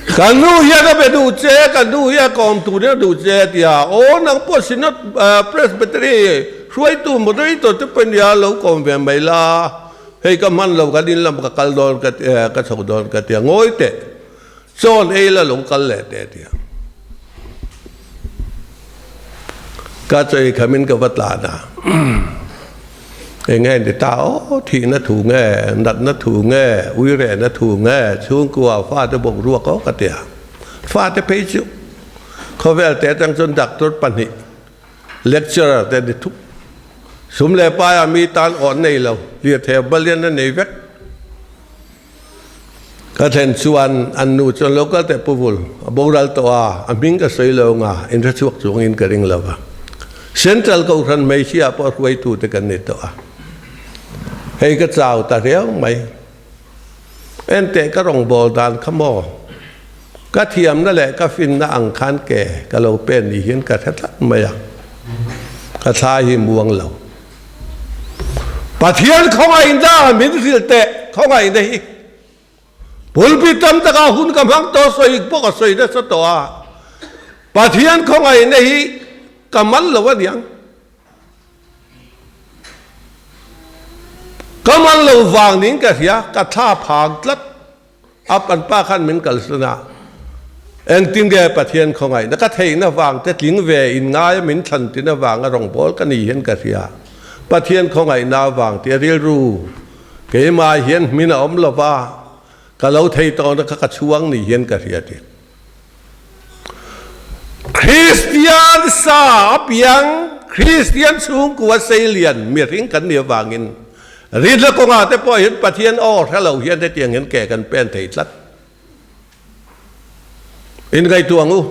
Ka nu hian a be duh che, ka nu hi a kawm turin a duh che a ti a. Aw, nang pawh Synod Presbytery hruaitu moderator te pawh nia lo kawm ve mai la, hei ka hman lo, kan in lam ka kal dawn ka ti, ka chho dawn ka ti a, ngawi teh, chawn ei la lo kal leh teh a ti a. Ka chawi khamin ka va tlan a, eng nge ni ta aw, thihna thu nge, natna thu nge, uirehna thu nge, chhungkua fate boruak aw ka ti a. Fate phei chu khawvel te atang chuan doctor pahnih, lecturer te ni thup. Sum leh paia mi tan awh nei lo, lirthei balian a nei vek. Ka thlen chuan an nu chuan lo kal teh Pu Vul, a boral tawh a, a hming ka sawi lo anga in hre chhuak chuangin ka ring lo va. Central Kohhran hmeichhia pawh hruaitu te kan ni tawh a. Hei ka chau ta riau mai. Enteh ka rawngbâwl dan kha maw? Ka thiamna leh ka finna ang khan ke ka lo pen ni hian ka hre tlat mai a, ka thla hi muang lo. Pathian khawngaihna min hrilh teh, khawngaihna hi pulpit tam takah hun ka hmang tawh sawi pawh ka sawi nasa tawh a, Pathian khawngaihna hi ka man lo aniang. Ka man lo vang niin ka hria, ka thla phang tlat. A an pa khan min kalsan a, engtin nge Pathian khawngaihna ka theihna vang te tling ve in ngai a min thlan tin avanga rawngbâwl ka ni hian ka hria. Pathian khawngaihna avang tih a rilru keimah hian hmin a awm lo va, ka lo thei tawhna kha ka chhuang ni hian ka hria ti. Kristian sa apiang, Kristian chhungkua seilian mihring kan nih avangin rinna kawngah te pawh hian Pathian aw hre lo hian hetiang hian ke kan pen thei tlat. Inngaihtuah ang u.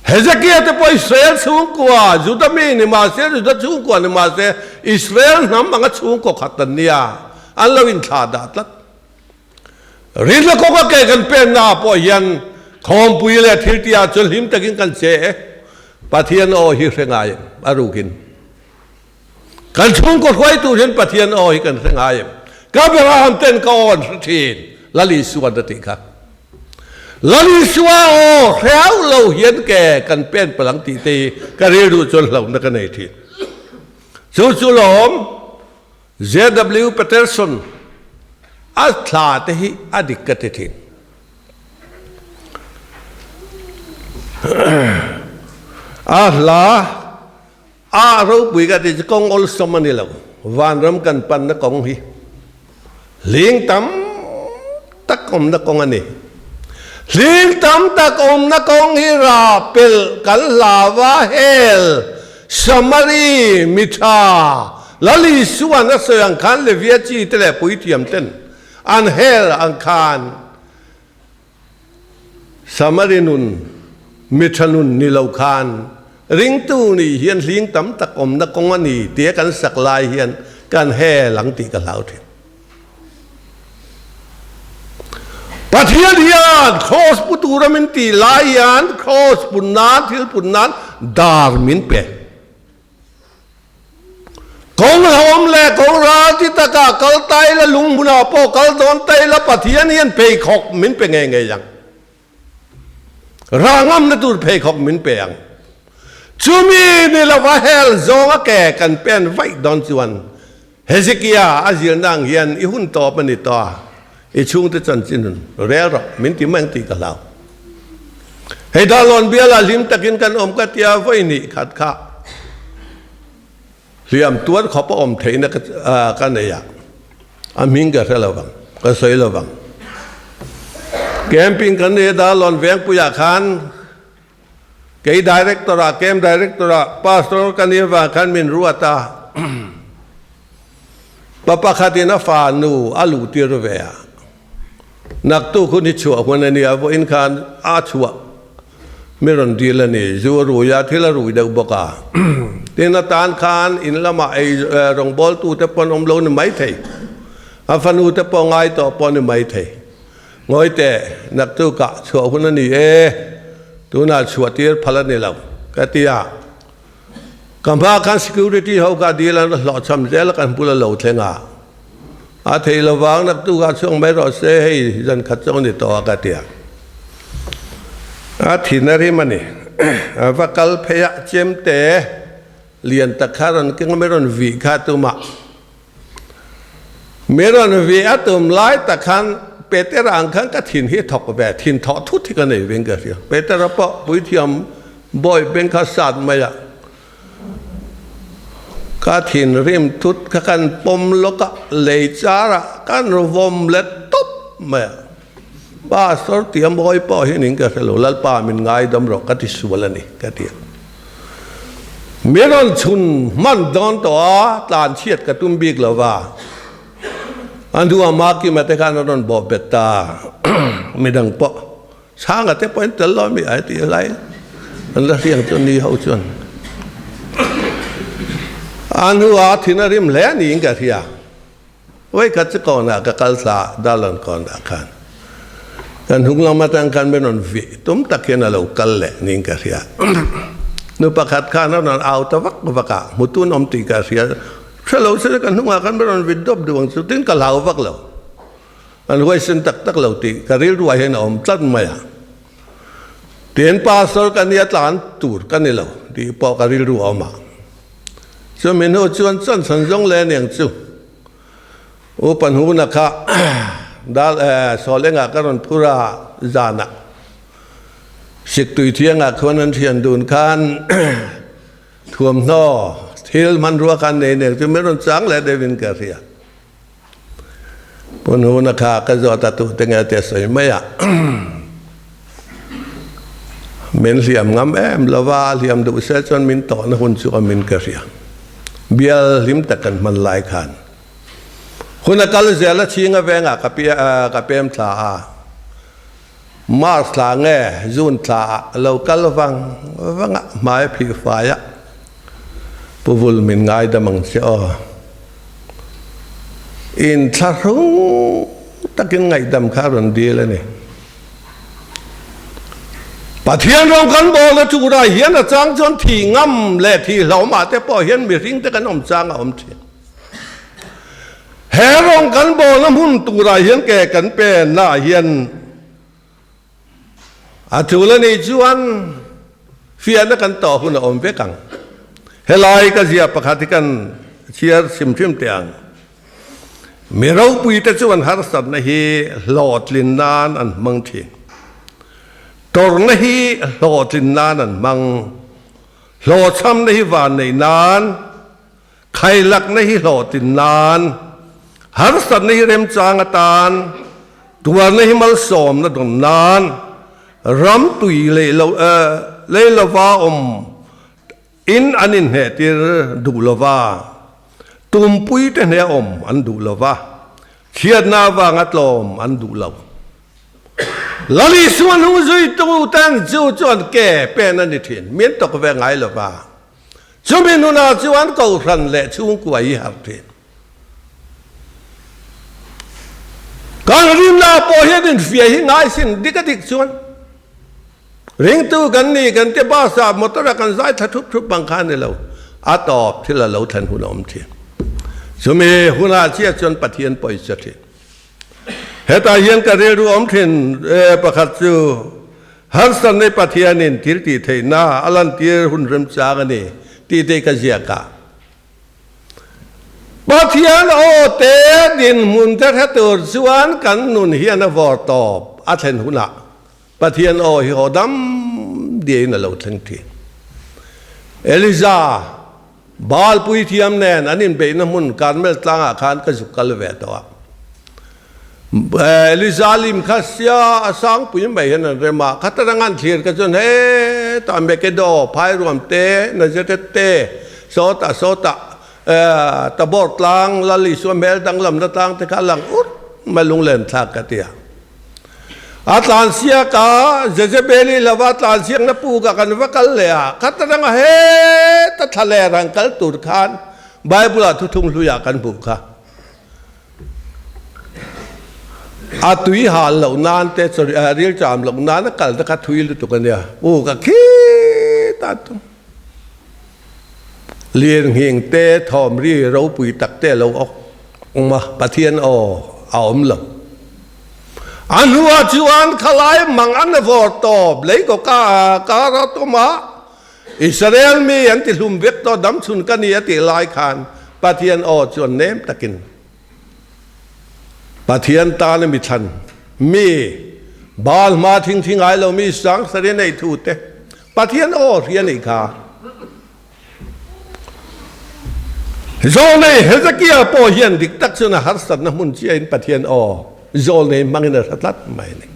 Hezekia te pawh Israel chhungkua, Juda mi ni mahse, Juda chhungkua ni mahse, Israel hnam anga chhungkaw khat an nia, an lo inthlah dah tlat. Rinna kawng a ke kan penna ah pawh hian khawmpui leh thil tih ah chuan hlim takin kan che e. Pathian aw hi hre ngai em? A rukin. Kan chhungkaw hruaitu hian Pathian aw hi kan hre ngai em? Ka Abraham ten ka aw an hre thin, Lal Isuan a tih kha. Lal Isua aw hre hauh lo hian ke kan pen palh ang tih te hi ka rilru chuan hlauhna ka nei thin. Chu chu lawm. JW Peterson a thla te hi a dik ka ti thin. A hla a ropui ka ti chu kawng awlsam a ni lo. Vanram kan panna kawng hi hling tam tak awmna kawng a ni. Hling tam tak awmna kawng hi ra pelh kan hlava hel Samari mi tha Lal Isuan a sawi ang khan Levia chi te leh puithiam ten an hel ang khan Samari nun mi tha nun ni lo khan ringtu nih hian hling tam tak awmna kawng a ni tia kan sak lai hian kan hel ang tih ka hlau thin. Pathian hian kraws pu tura min tih lai hian kraws pun nan thil pun nan dar min pe. Kawng hlauhawm leh kawng ral ti takah kal ta ila lung hmunah pawh kal dawn ta ila Pathian hian pheikhawk min pe ngei ngei ang. Rah ngamna tur pheikhawk min pe ang. Chumi ni lova hel zawnga ke kan pen vaih dawn chuan Hezekia a zirna ang hian i hun tawp a ni tawh a, i chhungte chanchin hun rel rawh min ti mai ang tih ka hlau. Hei Darlawn bialah hlim takin kan awm ka tia vawi hnih khat kha hliam tuar khawp a awm theihna ka nei a, a hming ka hre lo vang, ka sawi lo vang. Camping kan nei a Darlawn vengpuiah khan Kei director ah, camp director ah pastor ka nih avang khan min ruat a. Pa pakhatin a fa nu a luh tir ve a. Naktuk hun hi chhuah hun a nia, vawiin khan a chhuah mi rawn dil a ni. Zu a rui a, thil a rui deuh bawk a. Tin atan khan in lamah ei rawngbawltu te pawh an awm lo ni maithei. A fanu te pawh ngai tawh pawh ni maithei. Ngawi teh, naktukah chhuah hun a ni e, tunah chhuah tir phal a ni lo, ka ti a. Ka hma khan security ho kha dil an hlawhchham zel a kan bula lo thleng a. A thei lovang naktuk ah chhuak mai rawh se hei zan khat chu ni tawh a ka ti a. A thin a rim a ni. A va kal phei a chemte lian tak kha rawn keng a mi rawn vih kha tumah mi rawn vih a tum lai tak khan Petera ang khan ka thin hi thawk ve thin thawh thut hi ka nei veng ka hria. Petera pawh puithiam bawi beng kha sat mai a. Ka thinrim thut kha kan pawm lawk a, lei char ah kan vawm let tawp mai a. Pastor tia mawi pawh hian in ka hre lo, Lalpa min ngaidam rawh ka ti sual a ni ka ti a. Mi rawn chhun hman dawn tawh a, tlan chhiat ka tum bik lo va. A hnuah Makima te khan a rawn bawh bet ta, midang pawh. Chhanga te pawhin tel lo mi ai tih lai an la hriang chu ni ho chuan a hnuah thin a rim hle niin ka hria. Vawikhat chu kawnah ka kal thla a, Darlawn kawnah khan kan hnung lam atang khan min rawn vih tum tak hian a lo kal leh niin ka hria. Nu pakhat khan a rawn au ta vak vak a, hmutun awm tih ka hria. Hre lo se kan hnungah khan min rawn vit dawp duh ang chu tin ka hlau vak lo. An huaisen tak tak lo tih ka rilruah hian a awm tlat mai a. Tin pastor ka nia tlan tur ka ni lo tih pawh ka rilru a awm a. Chumi hnu chuan chanchhan zawng leh aniang chu Upa Hnuna kha dal sawl engah ka rawn phur a zanah Siktui thiangah khuan an thian dun khan thuamhnaw thil hmanrua khan nei aniang chu min rawn chang leh deuhin ka hria. Pu Hnuna kha ka zawt a tute nge te sawi mai a, min hliam ngam em lova, hliam duh se chuan min tawhna hun chu awmin ka hria. Bial hlim tak kan hman lai khan hun a kal zel a chhinga vengah ka ka pem thla a, March thla nge June thla ah lo kal vang vang a hmai a phih fai a, Pu Vul min ngaidam ang che aw. Inthlahrung takin ngaihdam kha a rawn dil a ni. Pathian rawng kan bawlna turah hian a chang chuan thih ngam leh thih hlauhmah te pawh hian mihring te kan awm chang a awm thin. He rawng kan bawlna hmun turah hian ke kan pennaah hian A tul a nih chuan fiahna kan tawh hun a awm vek ang. Helai ka ziah pakhat hi kan chhiar hrim hrim teh ang. Mi ropuite chuan harsatna hi hlawhtlin nan an hmang thin. Tawrhna hi hlawhtlin nan an hmang. Hlawhchhamna hi vanneih nan. Khailakna hi hlawhtlin nan, harsatna hi remchang atan, tuarna hi malsawmna dawn nan, ram tui lei lo lei lova awm in an inhnehtir duh lova, tumpui te hneh awm an duh lova, chhiatna avanga tlawm an duh lo. Lali suan hu zuitu ten chu chuan ke pen a ni thin, min tawk ve ngai lova. Chumi nunah chuan Kohhran leh chhungkua hi harh thin. Kan rinna pawh hian infiah hi ngai sin dik a dik chuan ringtu kan ni kan ti bus ah motor ah kan zai thla thup thup bang kha a ni lo. A tawp thil a lo thlen hun a awm thin. Chumi hunah chiah chuan Pathian pawisa thin. Hetah hian ka rilru awm thin pakhat chu Harsatna Pathianin thil tih theihna a lantir hun remchang a ni tih te ka ziak a. Pathian aw te dinhmun te hre tur chuan kan nun hian a vawr tawp a thlen hunah Pathian aw hi haw dam diain a lo thleng thin. Eliza, Baal puithiam nen an inbeihna hmun Karmel tlangah khan ka zuk kal ve tawh a. Eliza lim kha sia a sangpui mai hian an rem a, khatar anga an thlir kha chuan hetah Mekedo, Phairuam te, Nazareth te, sawtah sawtah Tabor tlang, Lal Isua hmel danglamna tlang te kha a lang ur mai lunglen thlak ka ti a. A tlansiak a, Jezebeli lova tlansiakna pukah kan va kal leh a, khata danga heta thla leh rang kal tur khan Bible-ah thuthung hluiah kan hmuh kha. A tui hal loh nan te, sorry, ril cham loh nan a kal te kha thui lutuk a nia. Puk a khitah tum. Lirnghing te, thawmri ropui tak te a lo awk. Ma Pathian aw a awm lo. A hnuah chuan khalai mang an vawr tawp lei ko ka kara tuma Israel mi an ti hlum vek tawh dam chhun ka ni a tih lai khan Pathian aw chuan nem takin Pathian tana mi thlan mi Baal hma thingthi ngai lo mi sangsari nei thu te Pathian aw hria nei kha Zawlnei Hezekia pawh hian dik tak chuan a harsatna hmun chiahin Pathian aw zawlnei hmangin a hre tlat mai a ni.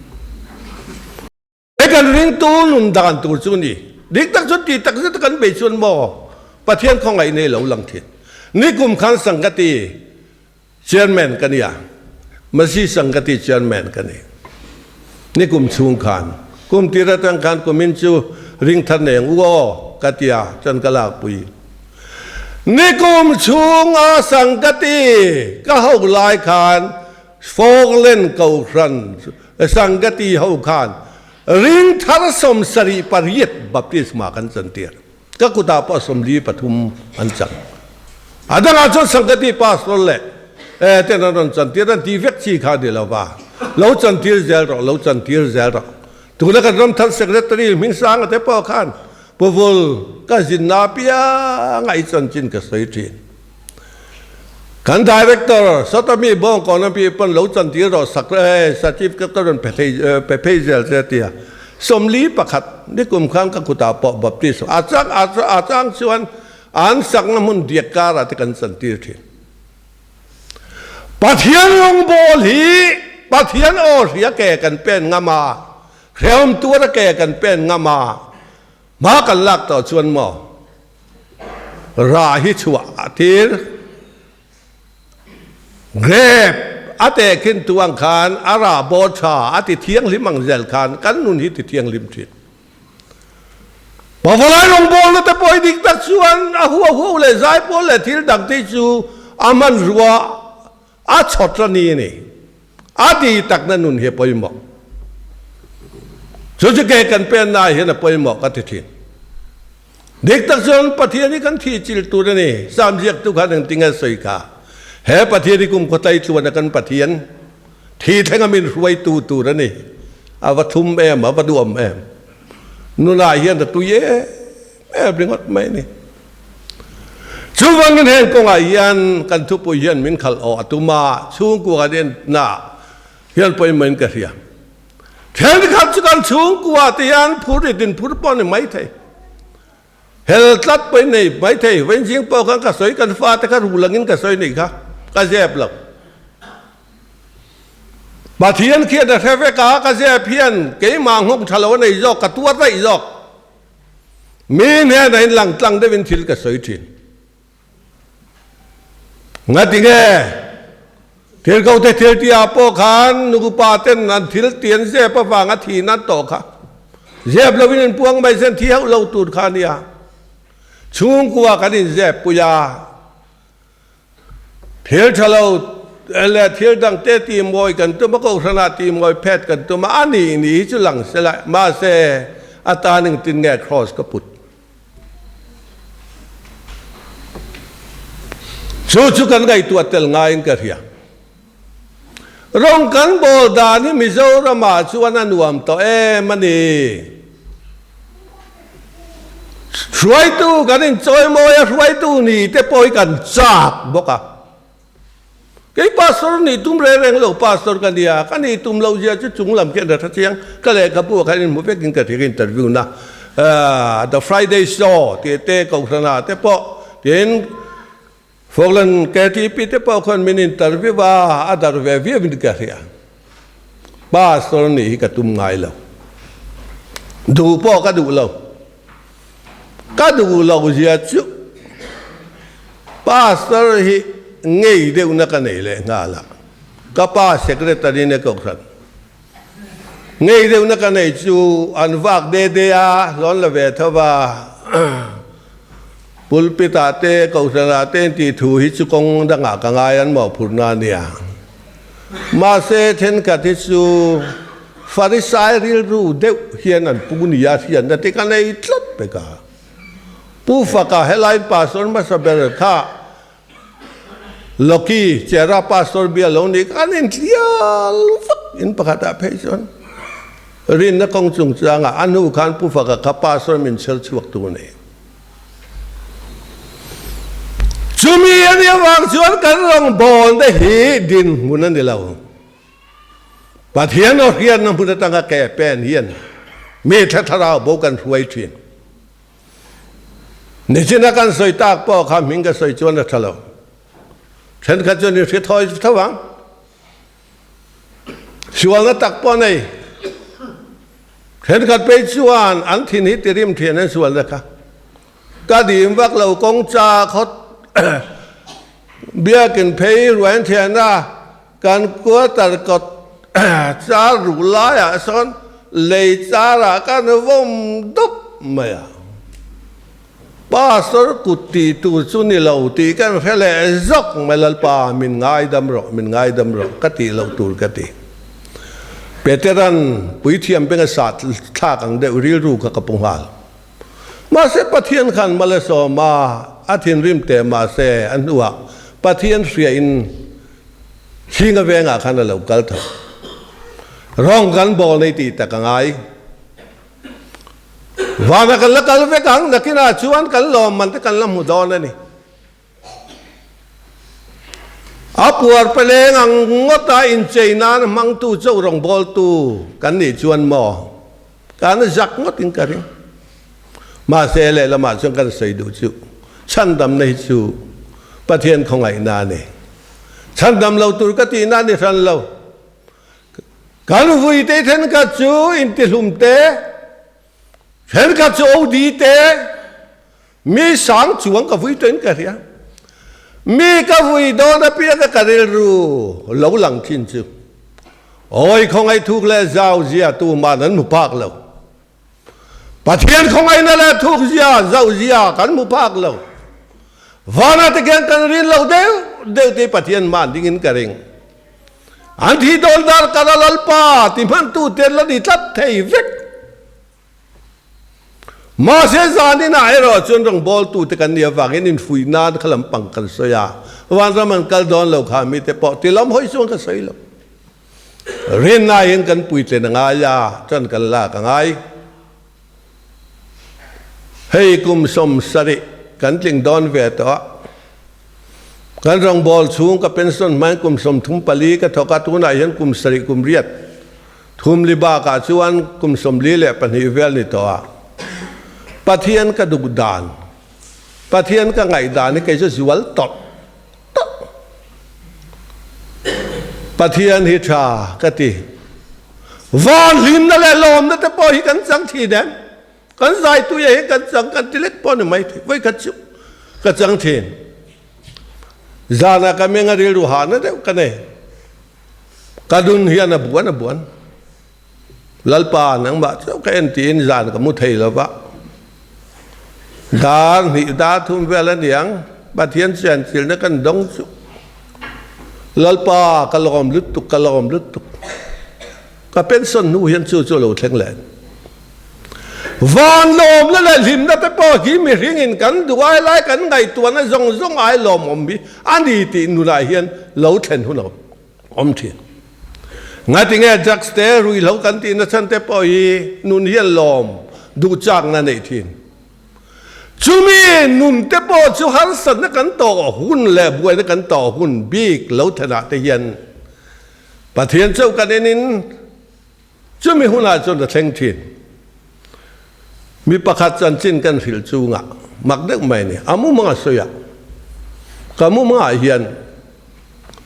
He kan ringtu nun dan tur chu ni. Dik tak chuan tih tak zet a kan bei chuan maw Pathian khawngaih nei lo lang thin. Nikum khan Sangati Chairman ka nia, Masi Sangati Chairman ka ni. Nikum chhung khan, kum tir atang khan kumin chu ring thar nei ang u aw ka tia chuan ka lakpui. Nikum chhunga Sangati ka ho lai khan Falkland Kohhran Sangati ho khan ring thar 78 baptisma kan chantir. Ka kutah pawh 43 an chang. A dangah chuan Sangkati pastor leh ten an rawn chantir an ti vek chi kha a ni lo va. Lo chantir zel rawh, lo chantir zel rawh. Tuna kan ramthar secretary Hmingsanga te pawh khan Puvul ka zinna apianga i chanchin ka sawi thin. Kan director Sawtami Bawngkawn a pi pawn lo chantir rawh sak Sachiv ka ka rawn pe thei pe phei zel che a ti a. 41 nikum khan ka kutah pawh Baptist a chang a chang chuan an sakna hmun diak karah te kan chantir thin. Pathian rawngbawl hi Pathian aw hria ke kan pen ngam a, hrehawm tuara ke kan pen ngam a, hma kan lak tawh chuan maw rah hi chhuah a tir. Grep a tehkhin tu ang khan a rah bawr tha a ti thianghlim ang zel khan kan nun hi ti thianghlim thin. Pavalai rawngbawlna te pawh hi dik tak chuan a huau huau leh zaipawl leh thil dang te chu a hmanrua a chhawt a ni a ni. A ti takna nun hi a pawimawh. Chu chu ke kan penna ah hian a pawimawh ka ti thin. Dik tak chuan Pathian hi kan thih chilh tur a ni. Sam ziaktu khan engtin nge sawi kha? He Pathian hi kum khawtlai tluan a kan Pathian thi thleng a min hruaitu tur a ni. A va thum em, a va duam em. Nunah hian a tui em em ringawt mai a ni. Chuvangin heng kawngah hian kan thupui hian min khalh awh a tum a, chhungkua kan enna hian pawimawhin ka hria. Thenkhat chu kan chhungkua te hian phur rit in phur pawh a ni maithei. Hel tlat pawh in nei maithei. Vawiinzing pawh khan ka sawi kan fate kha rul angin ka sawi nih kha, ka zep lo. Pathian khian a hre vek a, ka zep hian keimah nghawng tha lo a nei zawk, ka tuar daih zawk. Mi hnenah in lang tlang deuhin thil ka sawi thin. Ngati nge? Thil ko te thil tia pawh khan nupa ten an thil tian zep avanga thi nan tawh kha. Zep lovin in puang mai zen thi hauh lo tur kha nia. Chhungkua kan in zep pui a. Thil tha lo leh thil dang te ti mawi kan tum a, kohhranah ti mawi phet kan tum a, a nih ni hi chu lang se la, mahse atan engtin nge cross ka put? Chu chu kan ngaihtuah tel ngaiin ka hria. Rawng kan bawl dan hi Mizoramah chuan a nuam tawh em a ni. Hruaitu kan inchawimawi a, hruaitu ni te pawh hi kan chak bawk a. Kei pastor nih tum reng reng lo pastor ka nia, ka nih tum loh zia chu chung lam khian a tha chiang. Ka lehkhabu ah khan inhmu vekin ka thik interview na The Friday Show tih te Kohhrana te pawh tin Falkland KTP te pawh khuan min interview a, a dar ve viau in ka hria. Pastor nih hi ka tum ngai lo. Duh pawh ka duh lo. Ka duh lo zia chu Pastor hi ngei deuhna ka nei leh nghal a, ka pa secretary ne kohhran ngei deuhna ka nei chu an vak de de a, hlawn la ve tho va, pulpit ah te kohhran ah te tih thu hi chu kawng dangah ka ngai an mawhphurhna a nia. Mahse thenkhat hi chu Farisai rilru deuh hian an pu nia hriatna te ka nei tlat pek a. Pu Faka helai pastor hmasa ber kha. Loki, Chera Pastor bial lo nih kha an intlial vak in pakhatah phei chuan rinna kawng chungchangah a hnu khan Pu Faka kha Pastor min chher chhuak tu a ni. Chumi a nih avang chuan kan rawngbâwl te hi dinhmun a ni lo. Pathian aw hriatna hmun atanga ke pen hian mi tha thlarau bo kan hruai thin. Nichina kan sawi tak pawh kha hming ka sawi chuan a tha lo. Thenkhat chuan in hre thawi tho ang. Sualna tak pawh nei. Thenkhat phei chuan an thin hi tirim thian an sualna kha. Ka dim vak lo kawng cha khawt biakin phei ruain thiana kan quarter kawt char ruh laiah sawn lei charah kan vawm dawp mai a. Pastor kut tih tur chu ni lo tih kan hre leh zawk mai Lalpa min ngaidam rawh min ngaidam rawh ka tih loh tur ka ti. Peteran puithiam benga sat thlak ang deuh rilru kha ka pu nghal. Mahse Pathian khan Malesawma a thinrim teh mahse a hnuah Pathian hria in Hlinga vengah khan a lo kal tho. Rawng kan bawl nei tih tak a ngai. Vana kan la kal vek ang nakinah chuan kan lawmman te kan la hmu dawn a ni. A puar peleng ang ngawta inchei nan hmangtu chauh rawngbawltu kan nih chuan maw kan zak ngawtin ka ring. Mahse lehlamah chuan kan sawi duh chu chhandamna hi chu Pathian khawngaihna a ni. Chhandam lo tur ka tihna a ni hran lo. Kan vuite thenkhat chu intihlum te, thenkhat chu OD te, Mi sang chuang ka vui tawhin ka hria. Mi ka vui dawn apianga ka rilru lo lang thin chu awi khawngaih thuk leh zau zia tuman an hmu phak lo. Pathian khawngaihna leh thuk zia, zau zia kan hmu phak lo. Vana te khian kan rin lo deuh deuh te Pathian hman dingin ka ring. An thi dawn dar kar a Lalpa ti hmantu te la ni tlat thei vek. Mahse zaninah erawh chuan rawngbawltute kan nih avangin infuih nan kha lampang kan sawi a, vanram an kal dawn lo kha mite pawh ti lam hawi chuan ka sawi lo. Rinna hian kan puitlin a ngai a, chuan kan lak a ngai. Hei kum 70 kan tling dawn ve tawh a, kan rawngbawl chhung ka pension hmain kum 34 ka thawk a, tunah hian kum 7 kum riat Thumli bakah chuan kum 42 vel ni tawh a, Pathian ka duh dan, Pathian ka ngaih dan hi kei chu zual tawlh tawlh. Pathian hi tha ka ti. Van hlimna leh lawmna te pawh hi kan chang thin em? Kan zaitui ah hian kan chang kan ti lek pawh ni mai thei. Vawikhat chu ka chang thin. Zanah ka meng a rilru hahna deuh ka nei. Ka dun hian a buan a buan. Lalpa nangmah chauh ka en tiin zan ka mu thei lo va. Dar hnih dar thum vel a niang Pathian chianchilna kan dawng chu. Lalpa ka lawm lutuk ka lawm lutuk. Ka pension hnu hian chu chu a lo thleng leh. Van lawmna leh hlimna te pawh hi mihringin kan duh ai lai kan ngaihtuahna zawng zawng ai lawmawm hi a ni tih nunah hian lo thlen hun a awm thin. Ngatinge drugs te ruihhlo kan tihna chhan te pawh hi nun hian lawm duh chakna neih thin. Chumi nun te pawh chu harsatna kan tawh hun leh buaina kan tawh hun bik lo thlenah te hian Pathian chauh kan enin Chumi hunah chuan a thleng thin. Mi pakhat chanchin kan hrilh chungah mak deuh mai a ni. A mumanga sawi a, ka mumangah hian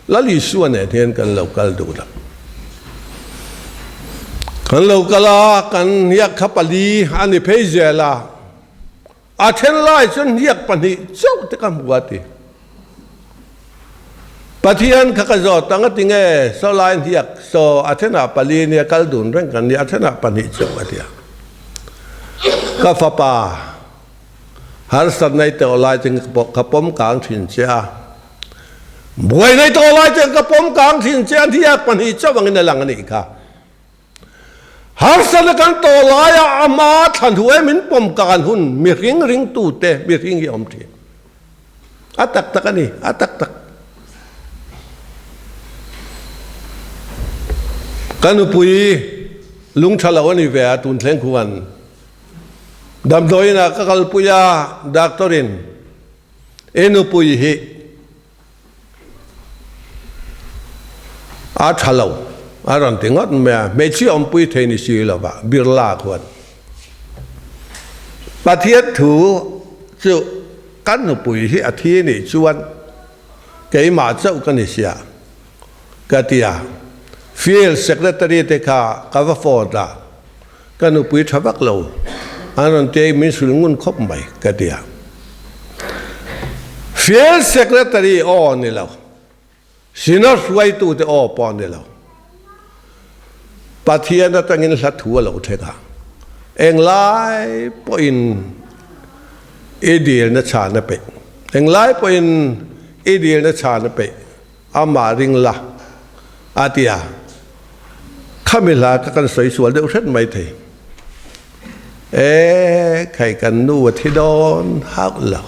Lal Isua nen hian kan lo kal dun a. Kan lo kal a, kan hniak kha pali a ni phei zel a. A then lai chuan hniak pahnih chauh te ka hmu a ti. Pathian kha ka zawt ang a ti nge, saw lai hniak saw a thenah pali nia kal dun reng kan nia, a thenah pahnih chauh a ti a. Ka fapa harsat nei tawh lai cheng ka pawm kang thin che a, buai nei tawh lai cheng ka pawm kang thin che a, hniak pahnih chauh angin a lang a nih kha. Harsatna kan tawh laia a hma thlan hu em in pawm kan hun mihring ringtute mihring hi a awm thin. A tak tak a ni, a tak tak. Ka nupui lung tha lo a ni ve a, tun thleng khuan damdawiin ah ka kalpui a, doctor in i nupui hi a tha lo a rawn ti ngawt mai a, hmeichhia awmpui thei ni si lo va, Birla khuan Pathian thu chu ka nupui hi a thi nih chuan keimah chauh ka ni sia ka ti a, Field Secretary te kha ka va phone a, ka nupui tha vak lo an rawn ti a, min hril ngun khawp mai ka ti a. Field Secretary aw ni lo, Synod hruaitute aw pawh ni lo, Pathian atangin hla thu a lo thleng a, englai pawhin i dilna chhan a peih, englai pawhin i dilna chhan a peih. Amah ring la, a ti a. Khami hla kha kan sawi sual deuh hret mai thei. E, khai kan nu a thi dawn hauh lo.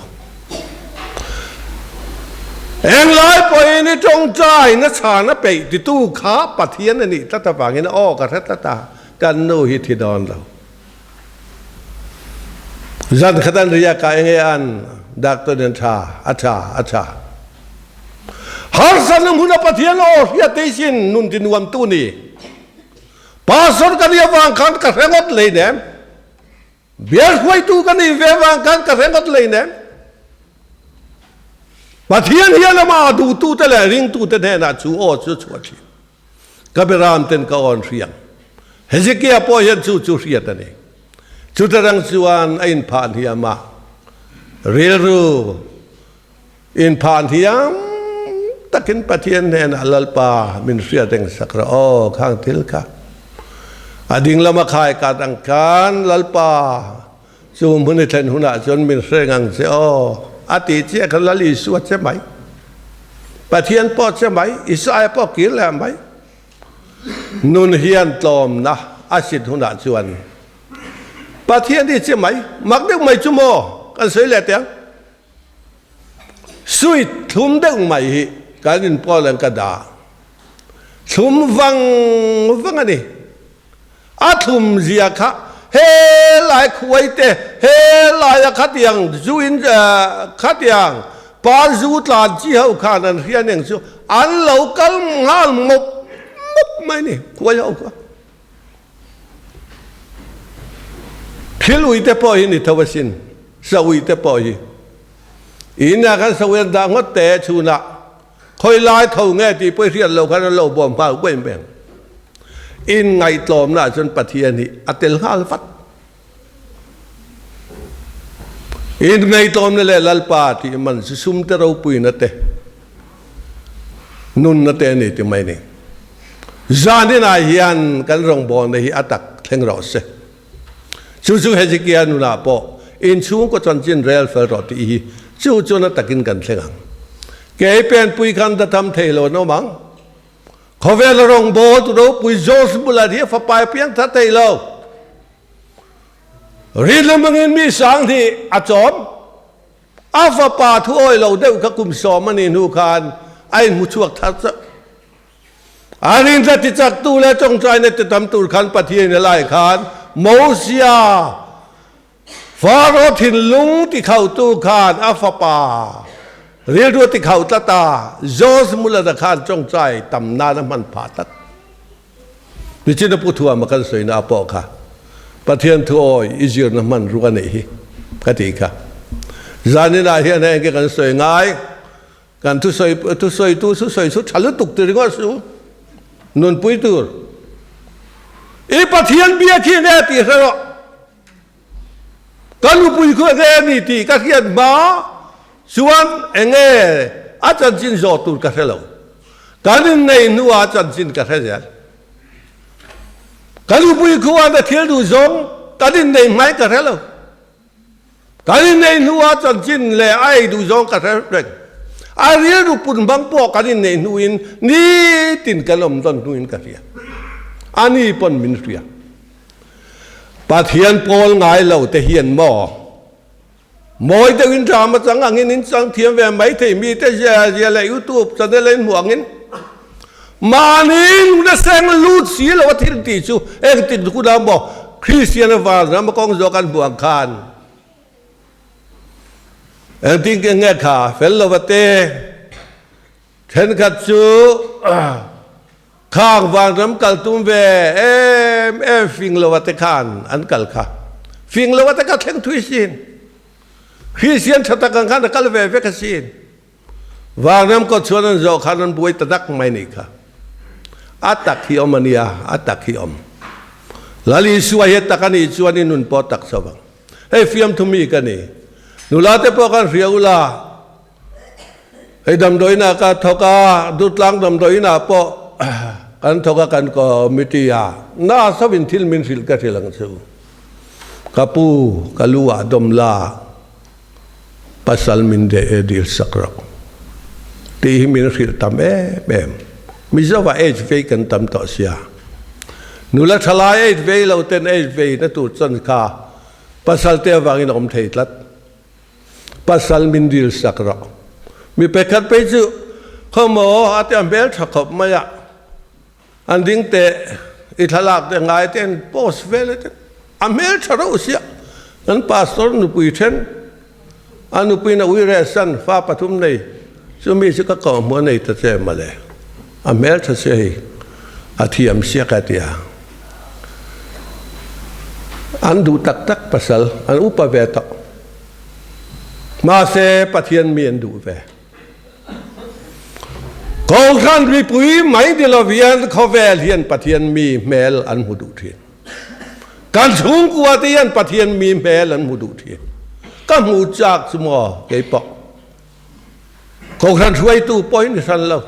Englai pawhin i tawngtai na chhan a peih titu kha Pathian a nih tlat avangin aw ka hre tlat a, kan nu hi thi dawn lo. Zan khat an riak ah enge an doctor nih an tha, a tha, a tha. Harsatna hmun a Pathian aw hriat te sin nun ti nuam tu ni. Pastor ka nih avang khan ka hre ngawt lei nem. Bial hruaitu ka nih ve avang khan ka hre ngawt lei nem. Pathian hian amah duhtu te leh ringtu te hnenah chu aw chu a chhuah thin. Ka beram ten ka awn hriang. Hezekiah pawh hian chu chu hriat a ni. Chutarang chuan a inphah hniam a, rilru inphah hniam takin Pathian hnenah Lalpa min hriat reng sak rawh aw khang thil kha. A ding lama khai kat ang khan Lalpa chu hmun i thlen hunah chuan min hre ngang che aw a ti chiah kha Lal Isua che mai. Pathian pawh che mai, Isaia pawh kir leh mai. Nun hian tlawmna a sit hunah chuan Pathian hi che mai, mak deuh mai chu maw kan sawi leh teh ang. Sweet thlum deuh mai hi kan inpawl ang ka dah. Thlum vang vang a ni. A thlum zia kha helai khuai te, helaia khatiang zu in khatiang pa zu tlan chi ho khan an hria eng chu an lo kal nghal mawp mawp mai ni khuai ho kha. Thil ui te pawh hi ni tho asin, sa ui te pawh hi. Inah khan sa ui an dah ngawt te chhunah Khawi lai tho nge tih pawh i hriat lo khan an lo bawm nghal uai mai ang. Inngaihtlawmna ah chuan Pathian hi a tel nghal vat. Inngaihtlawmna leh Lalpa tih man chu sum te ropuina te, nunna te a ni ti mai ni. Zaninah hian kan rawngbawlna hi a tak thleng rawh se. Chu chu Hezekiah nunah pawh inchhungkaw chanchin rel fel rawh tih hi chu chuan a takin kan thleng ang. Kei penpui khan datham thei lo an awm ang. Khawvela rawngbâwl tu ropui George Muller hi a fapa piang thar thei lo. Rinna hmangin mi sang hnih a chawm. A fapa thu awi lo deuh kha kum sawm a nih hnu khan a inhmu chhuak thar chauh. A rinna tichaktu leh tawngtaina titam tur khan Pathian a lai khan Mosia, Faro thinlung tikhautu khan a fapa rilru a tikhauh tlat a, George Muller-a khan tawngtai tam nan a hman phah tlat. Nichin a pu thuama kan sawina pawh kha Pathian thu awi i zirna hman ruk a nih hi ka tih kha. Zaninah hian heng hi kan sawi ngai. Kan thusawi thusawitu thusawi chu tha lutuk ti ringawt su. Nunpui tur. I Pathian bia khi nge tih hre rawh. Ka nupui khu enge a ni tih ka hriat hma chuan enge a chanchin zawh tur ka hre lo. Kan inneih hnuah a chanchin ka hre zel. Ka nupui khu a na thil duh zawng kan inneih hmain ka hre lo. Kan inneih hnuah chanchin leh a ei duh zawng ka hre reng. A rilru put hmang pawh kan inneih hnuin nitin kan awm dawn hnuin ka hria. A ni pawn min hria. Pathian pawl ngai lo te hian maw mawi deuhin drama chang angin in chang thiam ve mai thei mi te zia zia leh youtube channel a in hmuh angin. Mahni nuna seng lut si lo a thil tih chu engtik hunah maw Kristian a vanram a kawng zawh kan hmuh ang khan engtin nge nge kha fel lova te thenkhat chu khang vanram kal tum ve em em fing lova te khan an kal kha fing lova te kha thleng thui sin Kristian tha tak ang khan a kal ve vek asin. Vanram kawt chuan an zawh khan an buai ta dak mai nih kha. A tak hi awm a nia, a tak hi awm. Lal Isua hi a tak a nih chuan i nun pawh a tak chho vang. Hei fiamthu mi ka ni. Nula te pawh khan hria ula, hei damdawiinah ka thawk a, Dutlang damdawiinah pawh kan thawk a, kan committee a, nurse ho in thil min hrilh ka hrilh ang chu. Ka pu, ka lu ah dawm la. Pasal min deh e dil sak rawh tih hi min hrilh tam em em. Mizoah age vei kan tam tawh sia. Nula thalai age vei lo ten age vei na tur chuan kha pasal te avangin a awm thei tlat. Pasal min dil sak rawh. Mi pakhat phei chu khawmaw a ti a hmel tha khawp mai a. An ding teh i thlalak te ngai te an post vel te a hmel tha reuh sia kan pastor nupui then a nupui na ui reh san fa pathum nei chumi chu ka koh hmuh a nei ta che mawle a hmel tha sia hi a thiam sia ka tia an duh tak tak pasal an upa ve tawh mahse Pathian mi an duh ve. Kohhran mipui mai ni lo hian khawvel hian Pathian mi hmel an hmu duh thin. Kan chhungkua te hian Pathian mi hmel an hmu duh thin. Ka hmu chak chu maw kei pawh. Kohhran hruaitu pawh hi ni hran lo.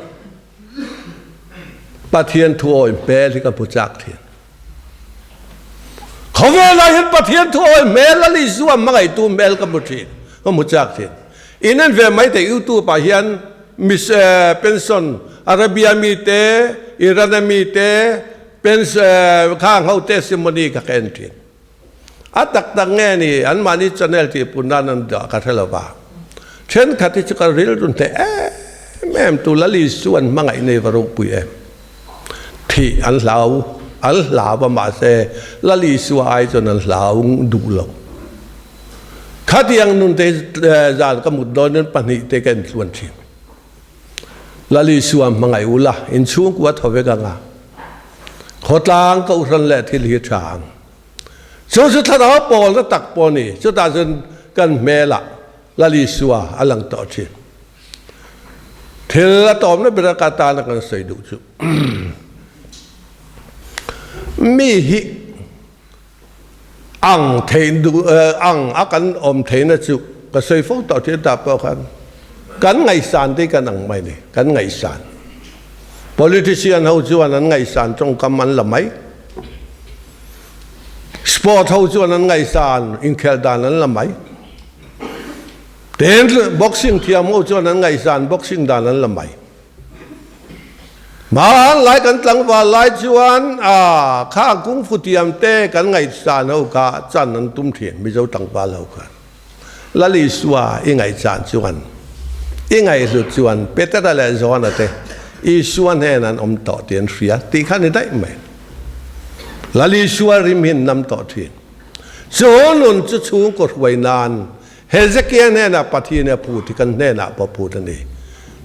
Pathian thuawi hmel hi ka hmu chak thin. Khawvelah hian Pathian thuawi hmel a Isua hmangaihtu hmel ka hmu thin, ka hmu chak thin. In en ve mai teh YouTube ah hian Miss Pension Arabia mi te, Iran a mi te, Pens khang ho testimony kha ka en thin. A tak tak nge ni anmahni channel tih pun nan an dah ka hre lo va. Thenkhat hi chu ka rilru hneh em em tu Lal Isu an hmangaih nei va ropui em. Thih an hlau an hlau va mahse Lal Isua ai chuan an hlau duh lo. Khatiang nun te zan ka mut dawn in pahnih te ka intluan thin. Lal Isua hmangaih ula inchhungkua thaw vek anga khawtlang kohhran leh thil hi tha ang. Chu chu thlarau pawlna tak pawh a ni. Chutah chuan kan hmelah Lal Isua a lang tawh thin. Thil a tawmna bera ka tana kan sawi duh chu mi hi ang thei duh ang a kan awm theihna chu ka sawi fo tawh thin ta pawh khan kan ngaihsan te kan ang mai ni kan ngaihsan politician ho chuan an ngaihsan tawngkam an la mai. Sport ho chuan an ngaihsan inkhelh dan an la mai. Tin, boxing thiam ho chuan an ngaihsan boxing dan an la mai. Hma lai kan tlangval lai chuan a kha kung fu thiam te kan ngaihsan ho kha chan an tum thin Mizo tlangval ho khan. Lal Isua i ngaihchan chuan i ngaihhlut chuan Petera leh Johana te Isua hnen an awm tawh tih an hria tih kha ni daih mai. Lal Isua rim hi an nam tawh thin. Chu nun chu chhungkaw hruai nan Hezekia hnenah Pathian a phut hi kan hnenah pawh phut a ni.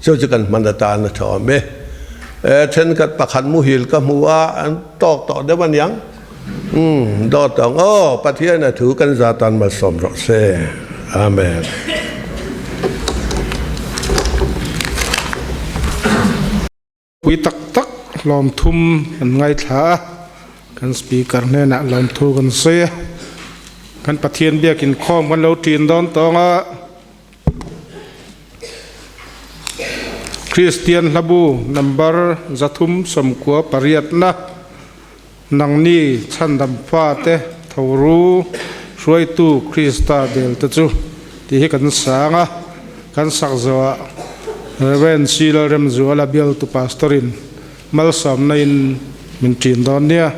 Chu chu kan hman atan a tha awm e. Thenkhat pakhat muhil ka hmu a, an tawk tawh deuh aniang. Umm dawt ang aw, Pathian a thu kan za tan malsawm rawh se. Amen. Pui tak tak lawmthum kan ngaithla a, kan speaker hnenah lawmthu kan sawi a, kan Pathian biakin khawm kan lo ṭin dawn tawng a. Kristian hlabu number 398 na Nangni chhandam fate tho ru hruaitu Krista bel te chu tih hi kan sang a, kan sak zawhah Rev. C. Lalremzuala bialtu Pastor-in malsawmna in min ṭin dawn nia.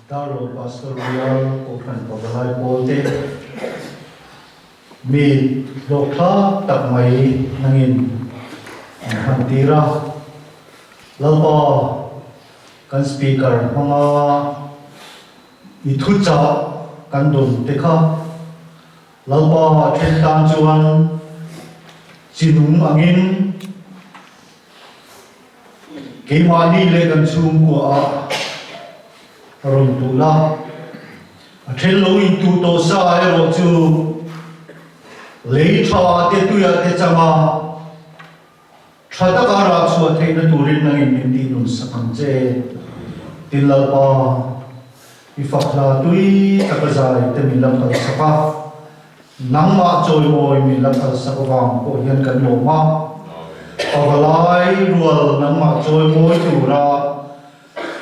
Darlawn Pastor Bial Kohhran Pavalai Pawlte mi hlawkthlak tak mai nangin an hman tir a. Lalpa kan Speaker hmanga i thuchah kan dawn te kha Lalpa then tan chuan chinung angin Keimahni leh kan chhungkua ah a rawn tuh la, a then lo in tuh tawh sa erawh chu lei tha te tuiah te changa tha taka rah chhuah theihna turin nangin min tih nun sak ang che. Tin Lalpa, i fak hla tui taka zai te min la phal sak a. Nangmah chawimawi min la phalsak avang pawh hian kan lawm a, pavalai rual nangmah chawimawi tura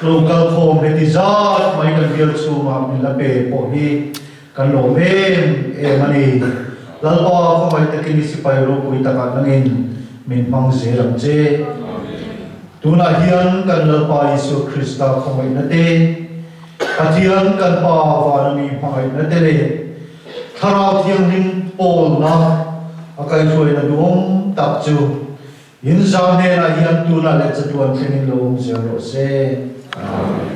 lo kal khawm heti zat mai kan bial chhungah min la pe pawh hi kan lawm em em a ni. Lalpa khawngaih takin i sipai ropui takah nangin min hmang zel ang che. Tunah hian kan Lalpa Isua Krista khawngaihna te, Pathian kan Pa vana mi hmangaihna te leh Thlarau Thianghlim pawlna a kaihhruaina duhawm tak chu in zam hnenah hian tunah leh chatuan thlengin lo awm zel rawh se. Amen.